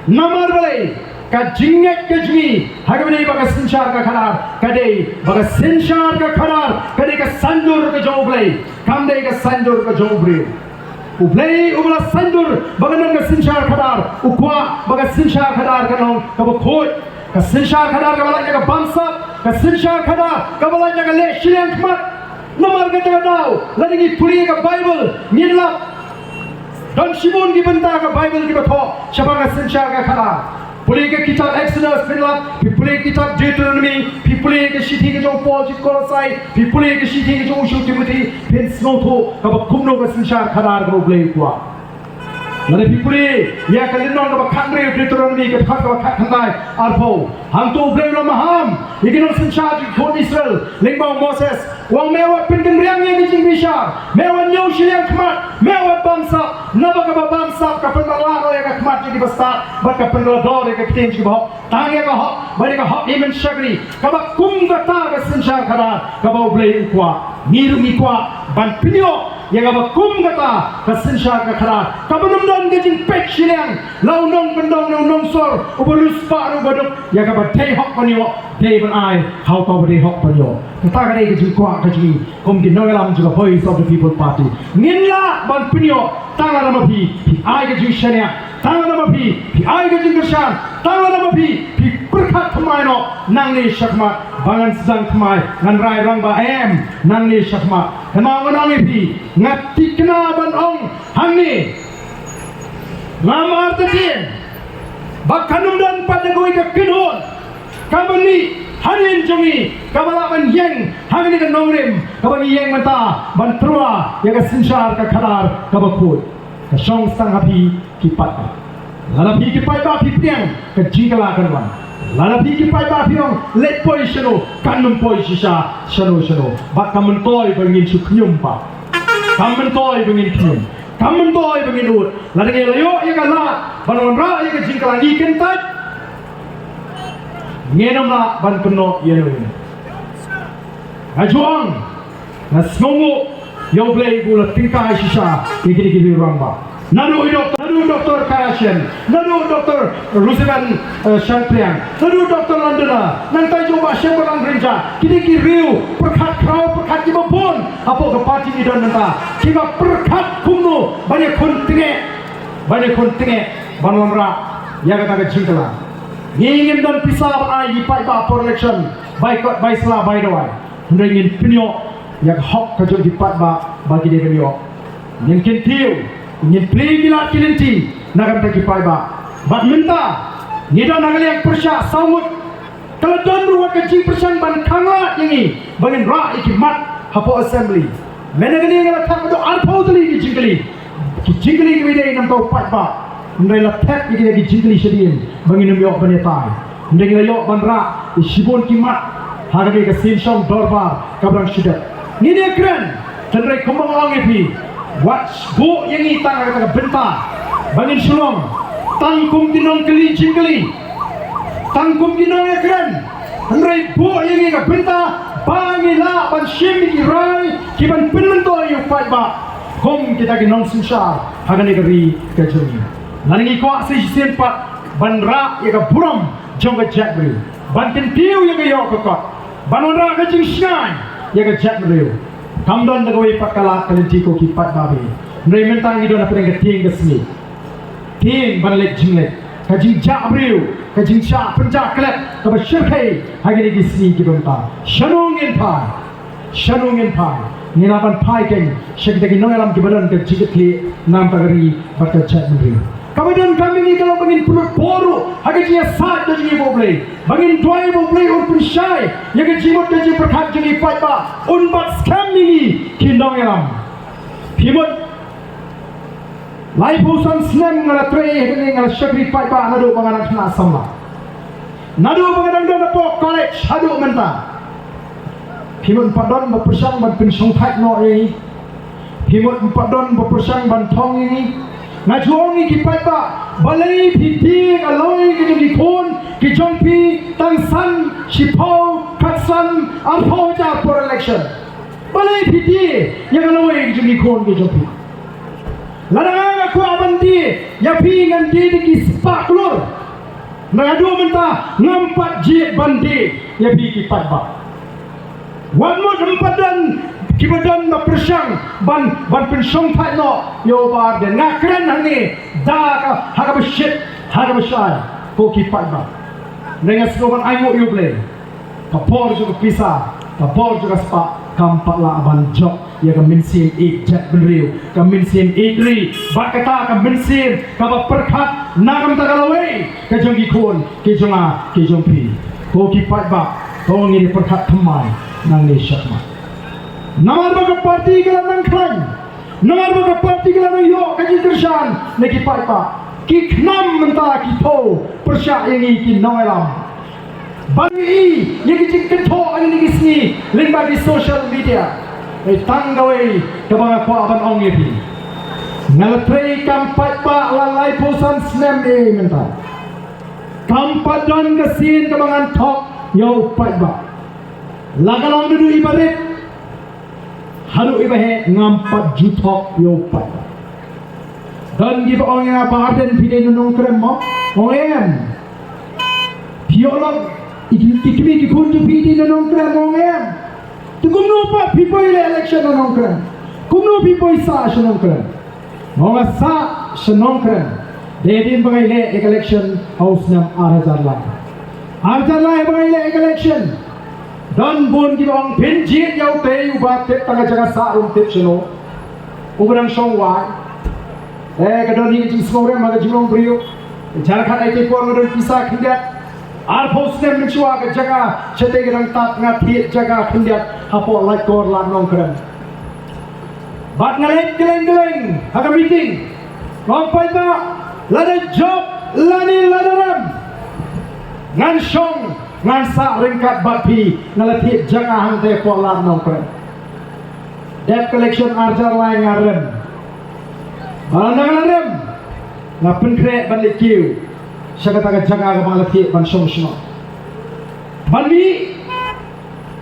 Namar balei? Ka jingngeit ka jong ngi ha kaba dei ba ka synshar ka khadar ka dei ba ka synshar ka khadar ka dei ka saiñdur ka jong U Blei, kam dei ka saiñdur ka jong u briew. U Blei uba la saiñdur ba kan don ka synshar khadar u kwah ba ka synshar khadar kan long kaba khuid, ka synshar khadar kaba lait ïa ka bamsap, ka synshar khadar kaba lait ïa ka leh shiliang khmat. Namar kata ka daw lada ngi pule ka Baibl ngin lap don shibun ki bynta ka Baibl kiba thoh shaphang ka synshar ka khadar. Pule ka kitab Exodus phin lap, phi pule ka kitab Deuteronomy, phi pule ka shithi ka jong u Paul sha ki Kolosai, phi pule ka shithi ka jong u sha u Timothy, phin sngewthuh kaba kumno ka synshar khadar kaba U Blei u kwah. Lada phi pule ïa ka lynnong kaba khathynriew Deuteronomy, ka dkhot kaba khatkhyndai arphew, hangto U Blei u la maham ïa ki nongsynshar jong ki khun Israel lyngba u Moses. U ong, me wat pynkynriang ïa ka jingbishar, me wat ñiew shiliang khmat, me wat bamsap, naba kaba bamsap ka pynbha noh ïa ka khmat jong ki bastad bad ka pynbha dor ïa ka ktien jong ki bahok. Tang ïa ka hok bad ïa ka hok ïa ka mynsiem shakri, kaba kum kata ka synshar khadar kaba U Blei u kwah. Ngi ruh ngi kwah ban pynïoh ïa kaba kum kata ka synshar ka khadar, kaba nym don ka jingpeit shiliang la u nongkyndong ne u nongsor, uba riewspah ne uba duk, ïa kaba dei hok ban ïoh, dei ban ai ha uta uba dei hok ban ïoh. Kata ka dei ka jingkwah ka jong ngi kum ki nongïalam jong ka Voice of the People Party. Ngin lah ban pynïoh tang lada ma phi phi ai ka jingshaniah, tang lada ma phi phi ai ka jingkyrshan, tang lada ma phi phi pyrkhat thymmai noh nangne shakhmat ba ngan sdang thymmai, ngan rai rangbah em nangne shakhmat. Kynmaw, ngan ong ïa phi, nga thikna ban ong hangne, ngam artatien ba kan ym don pat da kawei ka kynhun kaba mih Hadien jong ngi kaba lah ban ïeng ha kane ka nongrim kaba ngi ïeng mynta ban tyrwa ïa ka synshar ka khadar kaba khuid. Ka shong sdang ha phi ki paidbah. Lada phi ki paidbah phi pdiang ka jingkylla kan wan. Lada phi ki paidbah phi ong leit poi shano kan ym poi shisha shano shano. Bad kam myntoi ba ngin shu khñium ba. Kam myntoi ba ngin khñium. Kam myntoi ba ngin ud. Lada ngi la ïoh ïa ka lad ban wanrah ïa ka jingkylla ngi kyntait. Ngin ym lah ban kynnoh ïa no ïa no. Nga ju ong, nga sngewnguh ïa U Blei ba u la tyngkai shisha ïa kine ki riew rangbah. Naduh i doktor, naduh doktor Kara Shen, naduh doktor Rusiban, eh, Shangpliang, naduh doktor Londoner, nangta jong Bah Shembarlang Rynjah, kine ki riew pyrkhat khraw pyrkhat kiba bun hapoh ka party ngi don mynta, kiba pyrkhat kumno ban ïakhun tyngeh, ban ïakhun tyngeh ban wanrah ïa kata ka jingkylla. Ngi ngim don pisa ban ai ïa ki paidbah por election, bai kot, bai sla, bai dawai. Hynrei ngin pynïoh ïa ka hok ka jong ki paidbah ba ki dei ban ïoh. Ngin kyntiew, ngin plie ki lad ki lynti na ka bynta ki paidbah. Bad mynta ngi don ha ka liang pyrshah saw ngut. Ka la don ruh ka jingpyrshang ban khanglad ïa ngi ba ngin rah ïa ki mat hapoh assembly. Mynta ka dei nga la thad haduh arphew tylli ki jingkylli. Ki jingkylli kiba ïadei namar u paidbah. Hynrei la thep ïa ki jingkylli shadien ba ngin ym ïoh ban ïatai. Hynrei ngi la ïoh ban rah ïa shibun ki mat ha kane ka sien shong dorbar kaba dang shu dep. Ngin ïakren, hynrei kumba nga ong ïa phi, wat buh ïa ngi tang ha kata ka bynta ba ngin shu long tang kum ki nongkylli jingkylli, tang kum ki nongïakren. Hynrei buh ïa ngi ka bynta ba ngi lah ban shim ïa ki rai ki ban pynmyntoi ïa u paidbah kum kita ki nongsynshar ha kane ka ri ka jong ngi. Lada ngi kwah sa shisien pat ban rah ïa ka burom jong ka jaitbynriew, ban kyntiew ïa ka ïoh ka kot, ban wanrah ka jingshngaiñ ïa ka jaitbynriew, kam don da kawei pat ka lad ka lynti ko ki paidbah. Hynrei mynta ngi don hapdeng ka tieng ka sngi. Tieng ban leit jingleit, ka jingjah briew, ka jingjah pynjah klet kaba shyrkhei ha kine ki sngi kiba mynta. Shano ngin phai? Shano ngin phai? Ngin lah ban phai kein sha kita ki nongïalam kiba don ka jingkitkhlieh na ka bynta ka ri bad ka jaitbynriew. Kaba donkam ïa ngi ka long ba ngin pynlut bor ruh ha ka jingïasaid ka jong ngi bad U Blei, ba ngin duwai ba U Blei un pynshai ïa ka jingmut ka jingpyrkhat jong ngi paidbah, un bat skhem ïa ngi ki nongïalam. Phi mut, laiphew san snem nga la trei, nga la shakri paidbah naduh ba nga dang khynnah samla. Naduh ba nga dang don hapoh college haduh mynta. Phi mut ym pat don ba pyrshang ban pynshongthait noh ïa ngi. Phi mut ym pat don ba pyrshang ban thong ïa ngi. Nga ju ong ïa ki paidbah, balei phi die ïa ka lawei ka jong ki khun ki jong phi tang san, shiphew, khatsan, arphew hajar por election? Balei phi die ïa ka lawei ka jong ki khun ki jong phi? Lada nga nga kwah ban die ïa phi ngan die da ki spah klur. Hynrei haduh mynta ngam pat jied ban die ïa phi ki paidbah. Wat mut ym pat don kiba don ba pyrshang ban, ban pynshongthait noh ïa u Bah Ardent. Nga kren hangne da ka, ha kaba shit, ha kaba shai, ko ki paidbah. Hynrei nga sngewbha ban ainguh ïa U Blei. Ka bor jong ka pisa, ka bor jong ka spah kam pat lah ban jop ïa ka mynsiem ïeit jaitbynriew, ka mynsiem ïeit ri bad kata ka mynsiem kaba pyrkhat na ka bynta ka lawei ka jong ki khun ki jong nga ki jong phi. Ko ki paidbah, to ngin ïa pyrkhat thymmai nangne shakhmat. Namar ba ka party ka la nang khlaiñ, namar ba ka party ka la nang ïoh ka jingkyrshan na ki paidbah, ki khnam mynta ki thew pyrshah ïa ngi ki nongïalam. Ban ïohi ïa ki jingkynthoh ha kine ki sngi lyngba ki social media. Hynrei tang kawei kaba nga kwah ban ong ïa phi. Nga la trei kam paidbah la laiphew san snem eh mynta. Kam pat don ka sien kaba ngan thok ïa u paidbah. La ka long naduh iba rit haduh iba heh ngam pat ju thok ïa u paidbah. Don kiba ong ïa nga, Bah Ardent, phi dei na Nongkrem mo? Ong em. Phi ïoh lok i, i kmie ki khun jong phi dei na Nongkrem? Ong em. Te kumno pat phi poi leh election na Nongkrem? Kumno phi poi sah sha Nongkrem? Nga ong nga sah sha Nongkrem. Dei hadien ba nga ïaleh ïa ka election ha u snem ar hajar lai. Ar hajar lai ba nga ïaleh ïa ka election. Don bun kiba ong phin jied ïa utei uba tip tang ka jaka sah ruh ym tip shano. Uba dang shong wai. Eh, ka don hi ka jingsngewrem ha ka jinglong briew. Jaka khat ai tei por nga don pisa khyndiat. Arphew snem mynshuwa ka jaka shatei ka dang tad nga thied jaka khyndiat hapoh Laitkor Lad Nongkrem. Bad nga leit kylleng kylleng ha ka meeting. Nga ong paidbah, lada jop lane lada rem, ngan shong ngan sah ryngkat bad phi, nga la thied jaka hangtei hapoh Lad Nongkrem. Dep ka election arjar lai nga rem. Ba la nga rem, nga pynkhreh ban leit kiew sha kata ka jaka kaba nga la thied ban shong shnong. Ban mih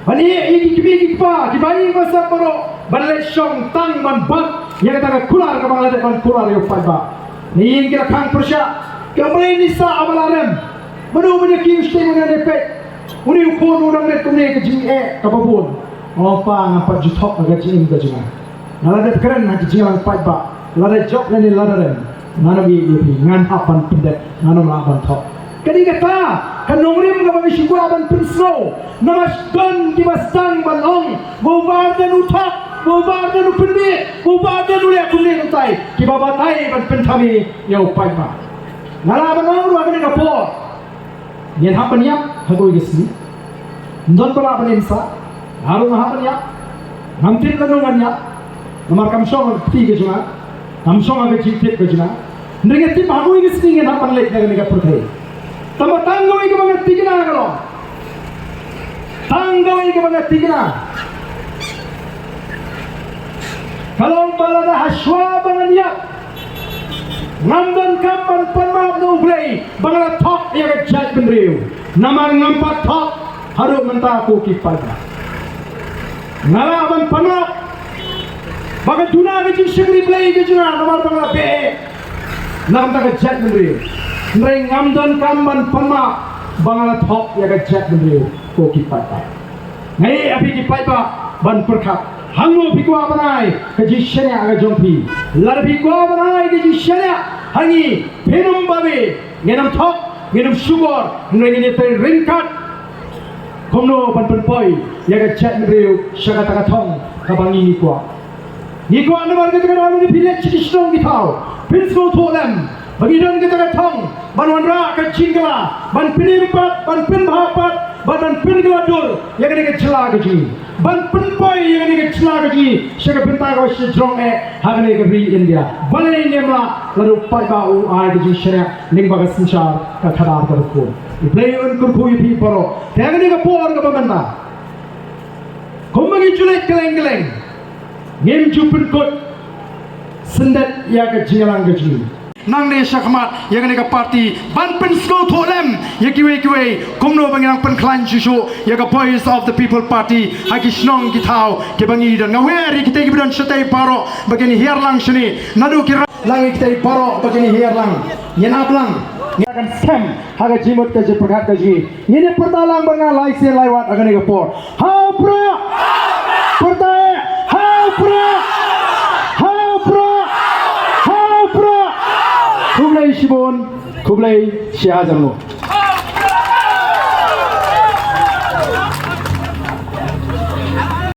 ban ïeh ïa ki kmie ki kpa kiba ïeit ba sap baroh ban leit shong tang ban bat ïa kata ka kular kaba nga la dep ban kular ïa u paidbah. Ngi ïeng ki la khang pyrshah, ki ong balei ngi sah haba la rem? Mano ban ïa kiew shatei mynne ne peit? Une u khun u dang rit kumne, ka jingeh kaba bun. Ong pa, ngam pat ju thok ha ka jingim ka jong nga. Nga la dep kren ha ka jingïalang paidbah, lada jop lane lada rem, ngan ym ïeit ïa phi, ngan hap ban pyndep, ngan ym lah ban thok. Ka dei kata ka nongrim kaba ngi shu kwah ban pynsngew. Namar don kiba sdang ban ong ba u Bah Ardent u thok, ba u Bah Ardent u pynbieit, ba u Bah Ardent u leh kumne kumtai, kiba batai ban pynthame ïa u paidbah. Nga lah ban ong ruh ha kane ka por, ngin hap ban ïap ha kawei ka sngi. Ym don ba lah ban im sah. Nga ruh nga hap ban ïap. Ngam tip lano ngan ïap. Namar kam shong ha ka kti ka jong nga, kam shong ha ka jingtip ka jong nga. Hynrei nga tip ha kawei ka sngi ngin hap ban leit na kane ka pyrthei. Tangba tang kawei kaba nga thikna ka long, tang kawei kaba nga thikna ka long ba lada ha shuwa ba ngan ïap ngam donkam ban pan map na U Blei ba nga la thok ïa ka jaitbynriew. Namar ngam pat thok haduh mynta ko ki paidbah. Nga lah ban pan map ba ka duna ka jingshakri Blei ka jong nga namar ba nga la beh na ka bynta ka jaitbynriew. Hynrei ngam donkam ban pan map ba nga la thok ïa ka jaitbynriew ko ki paidbah. Nga ïeit ha phi ki paidbah ban pyrkhat. Hangno phi kwah ban ai ka jingshaniah ka jong phi? Lada phi kwah ban ai ka jingshaniah ha ngi, phin ym babe, ngin ym thok, ngin ym shukor, hynrei ngin ïatrei ryngkat kumno ban pynpoi ïa ka jaitbynriew sha kata ka thong kaba ngi ngi kwah. Ngi kwah namar kata ka daw lada phi leit sha ki shnong ki thaw, phin sngewthuh lem ba ngi don kata ka thong ban wanrah ka jingkylla, ban pynim pat, ban pynbha pat, ban, ban pynkylla dur ïa kane ka jylla ka jong ngi, ban pynpoi ïa kane ka jylla ka jong ngi sha ka bynta kaba shajrong eh ha kane ka ri India. Balei ngim lah lada u paidbah u ai ka jingshaniah lyngba ka synshar ka khadar ka rukom? U Blei un kyrkhu ïa phi baroh. Te ha kane ka por kaba mynta, kumba ngi ju leit kylleng kylleng, ngim ju pynkut syndet ïa ka jingïalang ka jong ngi. Nangne shakhmat ïa kane ka party ban pynsngewthuh lem ïa kiwei kiwei kumno ba ngi nang pynkhlaiñ shuh shuh ïa ka Voice of the People Party ha ki shnong ki thaw kiba ngi don. Nga wer ïa kitei kiba don shatei baroh ba kin hiar lang shane naduh ki ra-, lang ïa kitei baroh ba kin hiar lang. Ngin ap lang, ngin kan sem ha ka jingmut ka jingpyrkhat ka jong ngi. Ngin ïa pyrta lang bad nga lai sien lai wat ha kane ka por. Ha u prah! Pyrta eh! Ha u prah! Ha u prah! Ha u prah! Khublei shibun, khublei shihajar nguh.